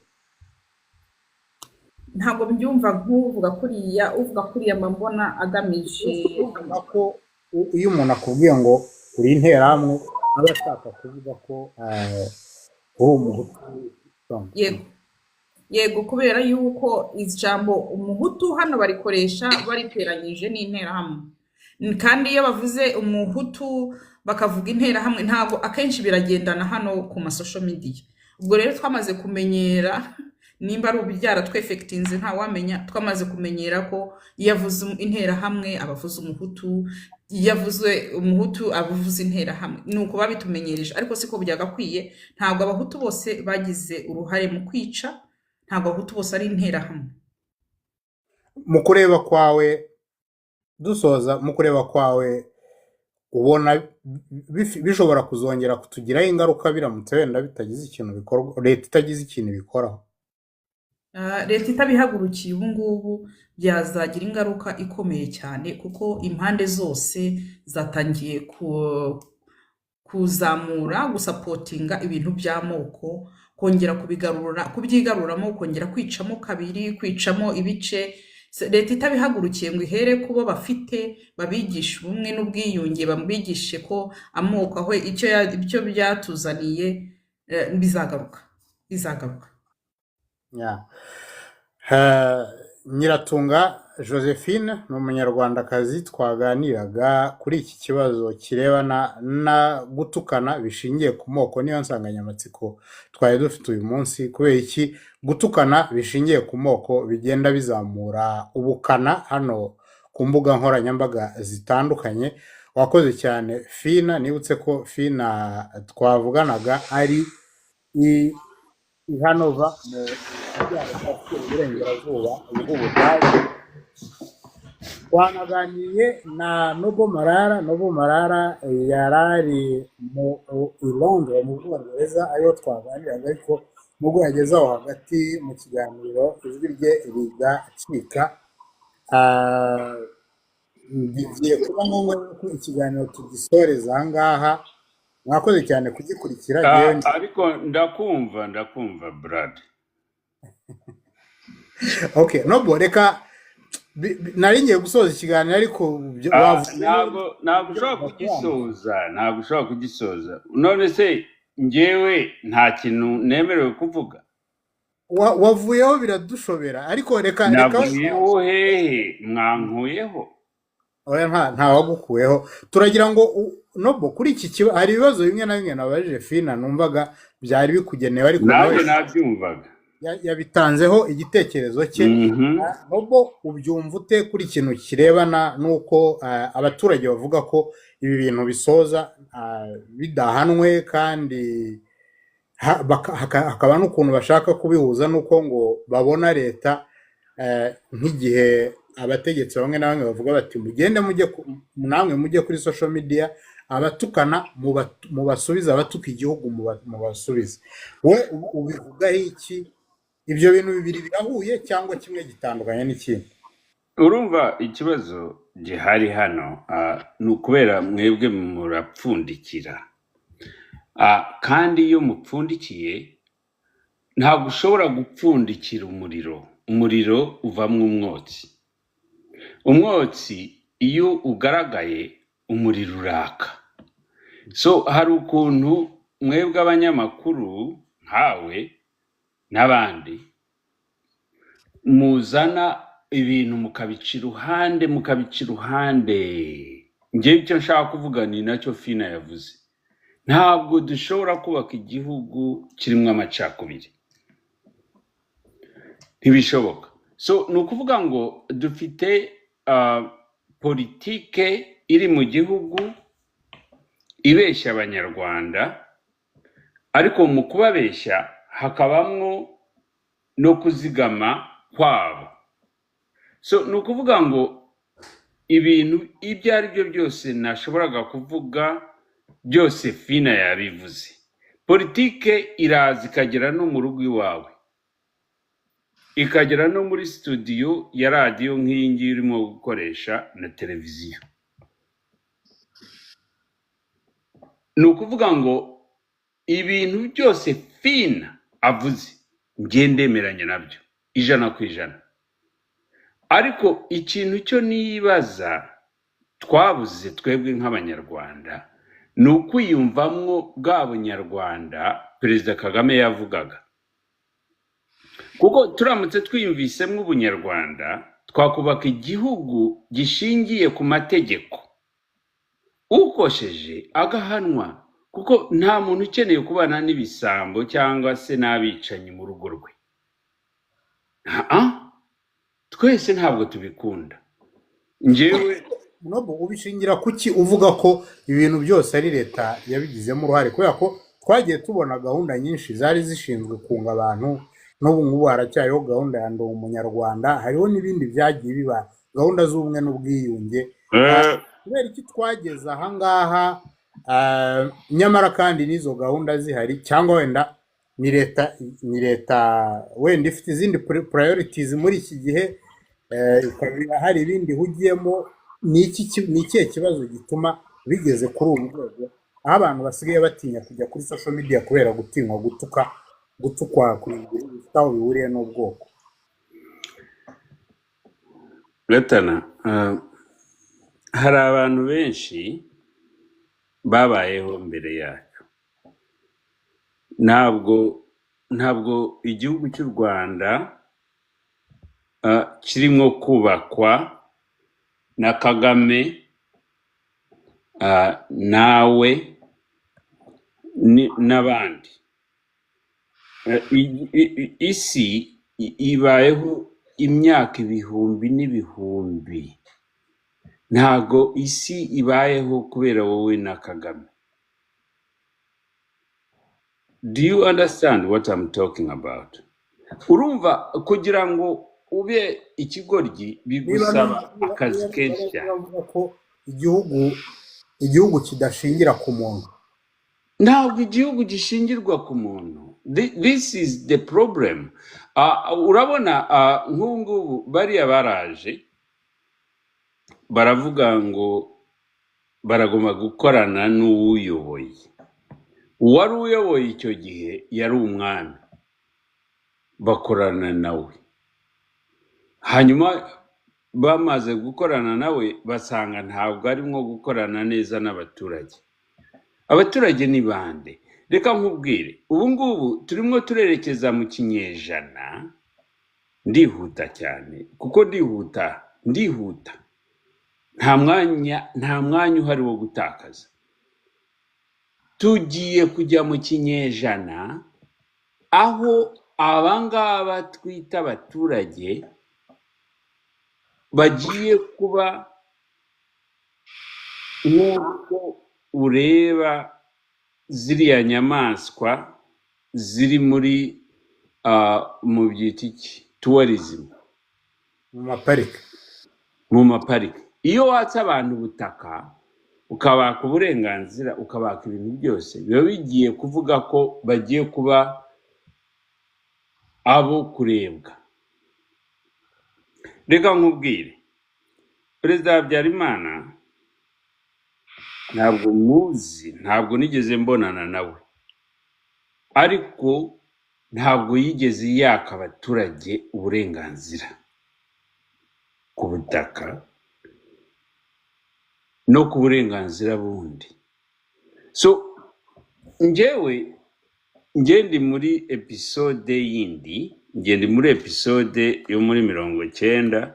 Ntabwo mbyumva nk'uvuga kuriya. Uvuga kuriya mba mbona agamije Uvuga ko iyo umuntu akubwiye ngo uri interahamwe, aba ashaka kuvuga ko uri umuhutu? Yego, kubera yuko ijambo umuhutu hano barikoresha bariteranyije n'interahamwe, kandi iyo bavuze umuhutu bakavuga interahamwe, ntabwo akenshi biragendana hano ku ma social media. Ubwo rero twamaze kumenyera, nimba ari ubyara twefekitinze ntawamenya, twamaze kumenyera ko iyo avuze interahamwe aba avuze umuhutu, iyo avuze umuhutu aba avuze interahamwe. Ni uko babitumenyereje, ariko siko byagakwiye. Ntabwo abahutu bose bagize uruhare mu kwica, ntabwo abahutu bose ari interahamwe. Mu kureba kwawe, dusoza, mu kureba kwawe ubona bishobora kuzongera kutugiraho ingaruka biramutse wenda bitagize ikintu bikorwa, leta itagize ikintu ibikoraho? Leta itabihagurukiye ubu ngubu byazagira ingaruka ikomeye cyane, kuko impande zose zatangiye kuzamura gusupportinga ibintu by'amoko, kongera kubigarura, kubyigaruramo, kongera kwicamo kabiri, kwicamo ibice. Leta itabihagurukiye ngo ihere kubo bafite, babigishe ubumwe n'ubwiyunge, babigishe ko amoko aho icyo ibyo byatuzaniye, bizagaruka. Izagaruka. Yeah. Nyiratunga Josephine ni umunyarwandakazi twaganiraga kuri iki kibazo kirebana na gutukana bishingiye ku moko, niyo nsanganyamatsiko twari dufite uyu munsi. Kubera iki gutukana bishingiye ku moko bigenda bizamura ubukana hano ku mbuga nkoranyambaga zitandukanye? Wakoze cyane Fina. Nibutse ko Fina twavuganaga ari i Hanova mu majyaruguru y'uburengerazuba bw'Ubudage. Twanaganiriye na Nobo Marara. Nobo Marara yarari mu i Londres mu Bwongereza, ariho twaganiraga, ariko nubwo yageze aho hagati mu kiganiro ijwi rye rigacika. Bigiye kuba ngombwa ko ikiganiro tugisoreza aha ngaha. Mwakoze cyane kugikurikira. Yewe. Ariko ndakumva Brad. Okay, Nobo, reka nari ngiye gusoza ikiganiro, ariko wavuze Ntabwo ushobora kugisoza, ntabwo ushobora kugisoza. None se njyewe nta kintu nemerewe kuvuga? Wavuyeho biradushobera, ariko reka Navuyeho hehe? Mwankuyeho? Oya, nta wagukuyeho. Turagira ngo Nobo, kuri iki kibazo hari ibibazo bimwe na bimwe nabajije Fina numvaga byari bikugenewe, ariko nawe Nanjye nabyumvaga. yabitanzeho igitekerezo cye. Nobo, ubyumva ute kuri ikintu kirebana n'uko abaturage bavuga ko ibi bintu bisoza bidahanwe, kandi hakaba n'ukuntu bashaka kubihuza n'uko ngo babona leta, nk'igihe abategetsi bamwe na bamwe bavuga bati mugende mujye namwe mujye kuri social media, abatukana mubasubize, abatuka igihugu mubasubize. We ubivugaho iki? Ibyo bintu bibiri birahuye cyangwa kimwe gitandukanye n'ikindi? Urumva ikibazo gihari hano ni ukubera mwebwe murapfundikira. Kandi iyo mupfundikiye ntabwo ushobora gupfundikira umuriro. Umuriro uvamwo umwotsi. Umwotsi iyo ugaragaye umuriro uraka. So hari ukuntu mwebwe abanyamakuru nkawe n'abandi muzana ibintu mukabica iruhande, mukabica iruhande. Njyewe icyo nshaka kuvuga ni nacyo Fina yavuze. Ntabwo dushobora kubaka igihugu kirimo amacakubiri, ntibishoboka. So ni ukuvuga ngo dufite politike iri mu gihugu ibeshya abanyarwanda, ariko mu kubabeshya hakabamwo no kuzigama kwabo. So ni ukuvuga ngo ibintu ibyo ari byo byose nashoboraga kuvuga byose Fina yabivuze. Politike iraza ikagera no mu rugo iwawe, ikagera no muri studio ya radiyo nk'iyi ngiyi urimo gukoresha na televiziyo. Ni ukuvuga ngo ibintu byose Fina avuze njye ndemeranya nabyo 100%. Ariko ikintu cyo nibaza twabuze twebwe nk'abanyarwanda ni ukwiyumvamwo bwa bunyarwanda Perezida Kagame yavugaga. Kuko turamutse twiyumvisemo ubunyarwanda twakubaka igihugu gishingiye ku mategeko, ukosheje agahanwa, kuko nta muntu ukeneye kubana n'ibisambo cyangwa se n'abicanyi mu rugo rwe. Twese ntabwo tubikunda. Njyewe Nobo, ubishingira kuki uvuga ko ibintu byose ari leta yabigizemo uruhare? Kubera ko twagiye tubona gahunda nyinshi zari zishinzwe kunga abantu, n'ubu ngubu haracyariho gahunda ya Ndi Umunyarwanda, hariho n'ibindi byagiye biba, gahunda z'ubumwe n'ubwiyunge. Kubera iki twageze aha ngaha, nyamara kandi n'izo gahunda zihari, cyangwa wenda ni leta wenda ifite izindi priorities muri iki gihe, ikaba hari ibindi ihugiyemo. Ni ikihe kibazo gituma bigeze kuri ubu rwego aho abantu basigaye batinya kujya kuri social media kubera gutinywa gutukwa ku bintu bifite aho bihuriye n'ubwoko? Gatana, hari abantu benshi babayeho mbere yacu, ntabwo Ntabwo igihugu cy'u Rwanda kirimo kubakwa na Kagame, nawe n'abandi. Isi ibayeho imyaka ibihumbi n'ibihumbi. Ntago isi ibayeho kubera wowe na Kagame. Do you understand what I'm talking about? Urumva, kugira ngo ube ikigoryi Niba bigusaba niba akazi niba kenshi niba cyane. Bavuga ko igihugu kidashingira ku muntu. Ntabwo igihugu gishingirwa ku muntu. This is the problem. Urabona, nk'ubu ngubu bariya baraje baravuga ngo baragomba gukorana n'uwuyoboye. Uwari uyoboye icyo gihe yari umwami, bakorana nawe. Hanyuma bamaze gukorana nawe, basanga ntabwo arimo gukorana neza n'abaturage. Abaturage ni bande? Reka nkubwire, ubu ngubu turimo turerekeza mu kinyejana. Ndihuta cyane kuko ndihuta, ndihuta, nta mwanya uhari wo gutakaza. Tugiye kujya mu kinyejana aho abangaba twita abaturage bagiye kuba nk'uko ureba ziriya nyamaswa ziri muri mu byita iki, tourism. Mu maparike. Mu maparike. Iyo watse abantu ubutaka, ukabaka uburenganzira, ukabaka ibintu byose, biba bigiye kuvuga ko bagiye kuba abo kurebwa. Reka nkubwire, Perezida Habyarimana ntabwo muzi, ntabwo nigeze mbonana nawe, ariko ntabwo yigeze yaka abaturage uburenganzira ku butaka no ku burenganzira bundi. So njyewe njye ndi muri episode yindi, njye ndi muri episode yo muri 90,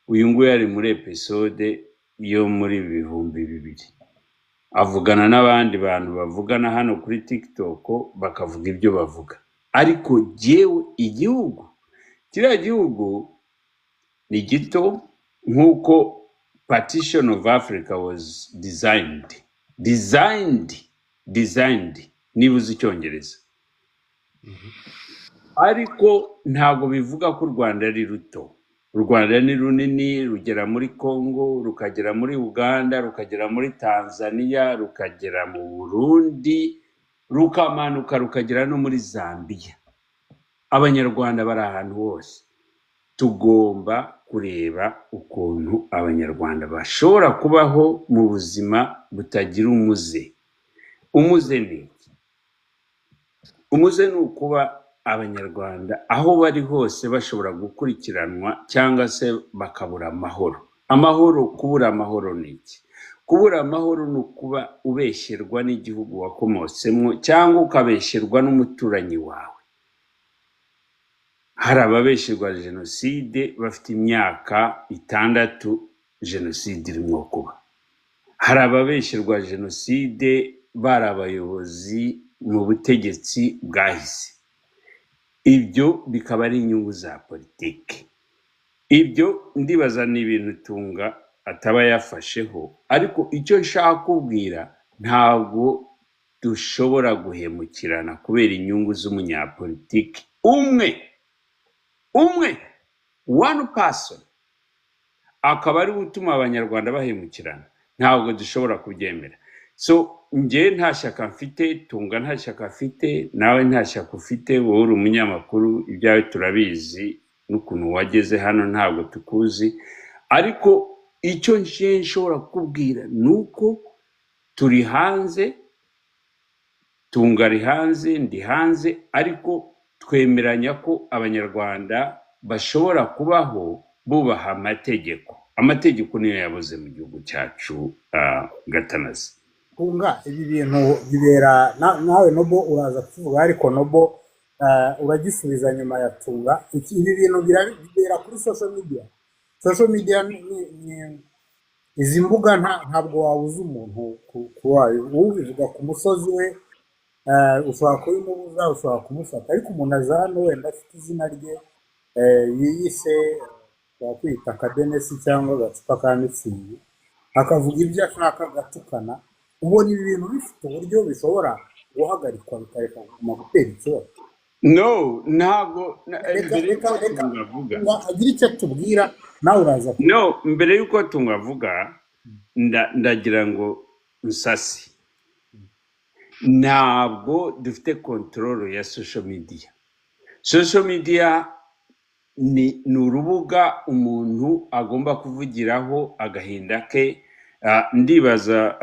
uyu nguyu ari muri episode yo muri 2000, avugana n'abandi bantu bavugana hano kuri TikTok, bakavuga ibyo bavuga. Ariko jyewe igihugu, kiriya gihugu ni gito nk'uko partition of Africa was designed, niba uzi Icyongereza. Ariko ntabwo bivuga ko u Rwanda ari ruto. U Rwanda ni runini, rugera muri Congo, rukagera muri Uganda, rukagera muri Tanzania, rukagera mu Burundi, rukamanuka rukagera no muri Zambia. Abanyarwanda bari ahantu hose. Tugomba kureba ukuntu Abanyarwanda bashobora kubaho mu buzima butagira umuze. Umuze ni iki? Umuze ni ukuba Abanyarwanda aho bari hose bashobora gukurikiranwa cyangwa se bakabura amahoro. Amahoro, kubura amahoro ni iki? Kubura amahoro ni ukuba ubeshyerwa n'igihugu wakomotsemo cyangwa ukabeshyerwa n'umuturanyi wawe. Hari ababeshyerwa jenoside bafite imyaka 6 jenoside irimo kuba, hari ababeshyerwa jenoside bari abayobozi mu butegetsi bwahise, ibyo bikaba ari inyungu za politiki. Ibyo ndibaza ni ibintu Tunga ataba yafasheho, ariko icyo nshaka kubwira, ntabwo dushobora guhemukirana kubera inyungu z'umunyapolitiki umwe umwe, one person, akaba ari we utuma Abanyarwanda bahemukirana. Ntabwo dushobora kubyemera. So njye nta shyaka mfite, Tunga nta shyaka afite, nawe nta shyaka ufite. Wowe uri umunyamakuru, ibyawe turabizi, n'ukuntu wageze hano ntabwo tukuzi. Ariko icyo nje nshobora kukubwira ni uko turi hanze, Tunga ari hanze, ndi hanze, ariko twemeranya ko Abanyarwanda bashobora kubaho bubaha amategeko. Amategeko niyo yabuze mu gihugu cyacu. Gatanazi. Tunga, ibi bintu bibera nawe Nobo uraza kuvuga, ariko Nobo Uragisubiza nyuma ya Tunga. Ibi bintu bibera kuri social media. Social media ni izi mbuga, ntabwo wabuza umuntu kuba ubivuga ku musozi we. Ushobora kubimubuza, ushobora kumufata, ariko umuntu aza hano wenda afite izina rye yiyise, ushobora kwita akadenesi cyangwa agacupa ka mitsingi, akavuga ibyo ashaka, agatukana. Ubona ibi bintu bifite uburyo bishobora guhagarikwa bikareka kuguma gutera ikibazo? No, ntabwo Reka mbere reka y'uko reka Tunga avuga Tunga agire icyo atubwira, nawe uraza. No, mbere y'uko Tunga avuga, ndagira ngo nsasi ntabwo dufite control ya social media. Social media ni urubuga umuntu agomba kuvugiraho agahinda ke. Ndibaza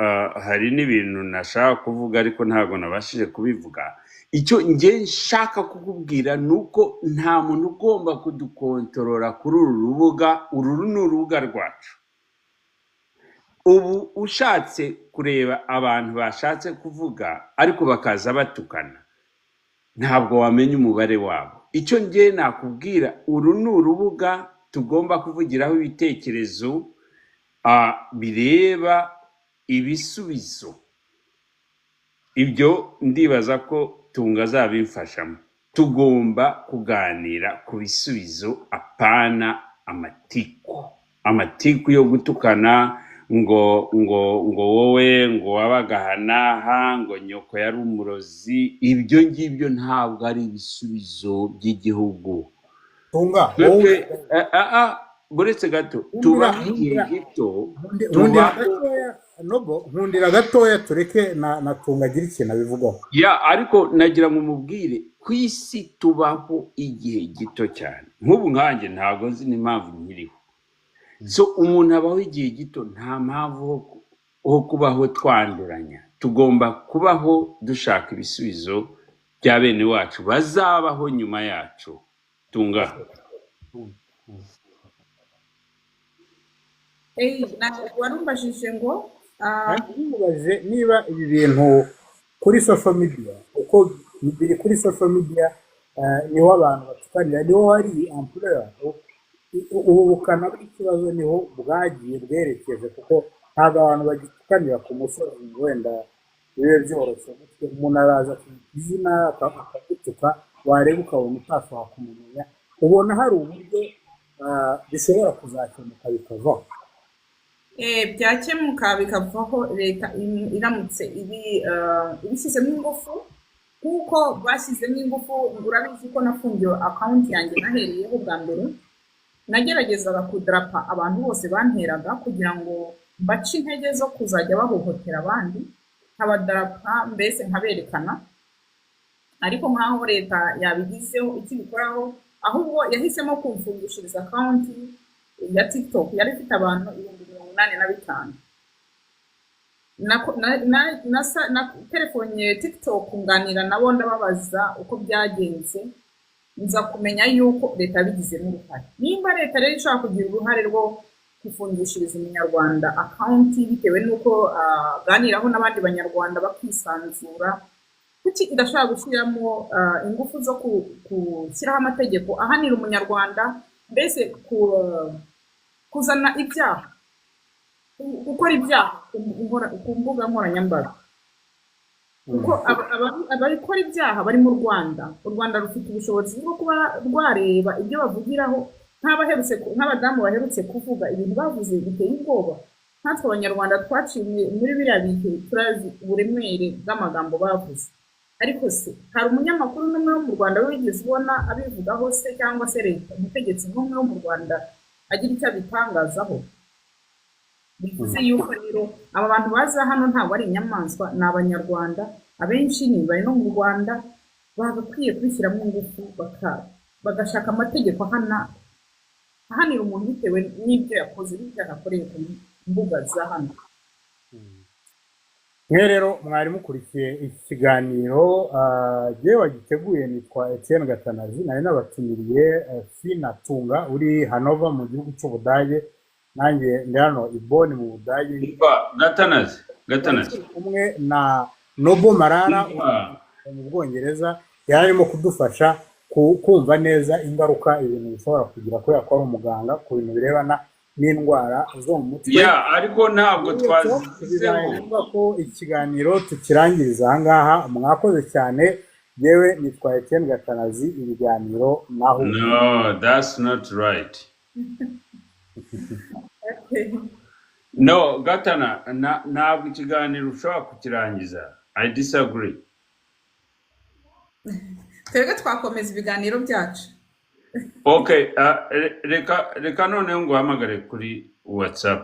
hari n'ibintu nashaka kuvuga ariko ntabwo nabashije kubivuga. Icyo njye nshaka kukubwira ni uko nta muntu ugomba kudukontorora kuri uru rubuga. Uru ni urubuga rwacu. Ubu ushatse kureba abantu bashatse kuvuga ariko bakaza batukana, ntabwo wamenya umubare wabo. Icyo ngiye nakubwira, uru ni urubuga tugomba kuvugiraho ibitekerezo bireba ibisubizo. Ibyo ndibaza ko Tunga azabimfashamo. Tugomba kuganira ku bisubizo, apana amatiku, amatiku yo gutukana ngo wowe ngo wabaga aha n'aha, ngo nyoko yari umurozi. Ibyo ngibyo ntabwo ari ibisubizo by'igihugu. Tunga, wowe Twebwe buretse gato, nkundira tubaho igihe nkundira gito. Nkundira Tubaho gatoya, Nobo, nkundira gatoya, tureke na Tunga agire ikintu abivugaho. Ya, ariko nagira ngo mubwire, ku isi tubaho igihe gito cyane. Nk'ubu nkanjye ntabwo nzi n'impamvu nkiriho. So umuntu abaho igihe gito, nta mpamvu ho kubaho twanduranya. Tugomba kubaho dushaka ibisubizo bya bene wacu bazabaho nyuma yacu. Tunga. Warumbajije ngo Ntubaze niba ibi bintu kuri social media, uko biri kuri social media, niho abantu batukanira, niho hari ampleur. Ubu bukana bw'ikibazo niho bwagiye bwerekeje, kuko ntabwo abantu bagitukanira ku musozi ngo wenda bibe byoroshye gutyo. Umuntu araza akita izina, akagutuka, wareba ukabona utashobora kumumenya. Ubona hari uburyo bishobora kuzakemuka bikavaho? Byakemuka bikavaho leta iramutse ibishyizemo ingufu nk'uko bashyizemo ingufu. Urabizi ko nafungiwe account yanjye nahereyeho bwa mbere, nageragezaga kudrapa abantu bose banteraga kugira ngo mbace intege zo kuzajya bahohotera abandi, nkabadarapa, mbese nkaberekana. Ariko nk'aho leta yabigizeho icyo ibikoraho, ahubwo yahisemo kumfungishiriza account ya TikTok yari ifite abantu 85,000. Na telefonye TikTok, nganira nabo, ndababaza uko byagenze, nza kumenya yuko leta yabigizemo uruhare. Nimba leta rero ishobora kugira uruhare rwo gufungishiriza umunyarwanda account bitewe n'uko aganiraho n'abandi banyarwanda bakisanzura, kuki idashobora gushyiramo ingufu zo gushyiraho amategeko ahanira umunyarwanda, mbese kuzana ibyaha, gukora ibyaha ku mbuga nkoranyambaga? Kuko abakora ibyaha bari mu Rwanda, u Rwanda rufite ubushobozi bwo kuba rwareba ibyo bavugiraho, nk'abadamu baherutse kuvuga ibintu bavuze biteye ubwoba. Nkatwe abanyarwanda twaciye muri biriya bihe, turazi uburemere bw'amagambo bavuze. Ariko se hari umunyamakuru n'umwe wo mu Rwanda wigeze ubona abivugaho se, cyangwa se leta, umutegetsi n'umwe wo mu Rwanda agira icyo abitangazaho? Bivuze yuko rero aba bantu baza hano ntabwo ari inyamaswa, ni abanyarwanda, abenshi ni bari no mu Rwanda. Bagakwiye kubishyiramo ingufu, bagashaka amategeko ahanira umuntu bitewe n'ibyo yakoze, n'ibyo yakoreye ku mbuga za hano. Mwe rero mwari mukurikiye iki kiganiro, jyewe wagiteguye nitwa Etienne Gatanazi, nari nabatumiriye Fina Tunga uri Hannover mu gihugu cy'Ubudage, nanjye ndi hano i Bonn mu Budage. Umva, Gatanazi, Gatanazi. Turi kumwe na Nobo Marara Umva. uri mu Bwongereza. Yari arimo kudufasha kumva neza ingaruka ibintu bishobora kugira, kubera ko ari umuganga ku bintu birebana n'indwara zo mu mutwe. Ya, ariko ntabwo Bityo twazizeho. Bibaye ngombwa ko ikiganiro tukirangiriza aha ngaha. Mwakoze cyane. Yewe, nitwa Etienne Gatanazi, ibiganiro naho. No, that's not right. No, Gatana, ntabwo ikiganiro ushobora kukirangiza. I disagree. Twebwe twakomeza ibiganiro byacu. Okay, reka noneho nguhamagare kuri WhatsApp.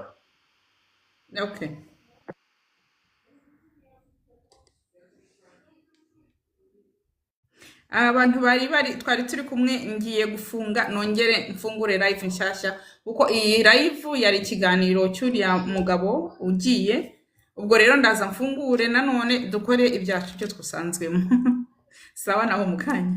Okay. Abantu bari twari turi kumwe, ngiye gufunga nongere mfungure live nshyashya, kuko iyi live yari ikiganiro cy'uriya mugabo ugiye. Ubwo rero ndaza mfungure nanone dukore ibyacu byo dusanzwemo. Sawa, naho mu kanya.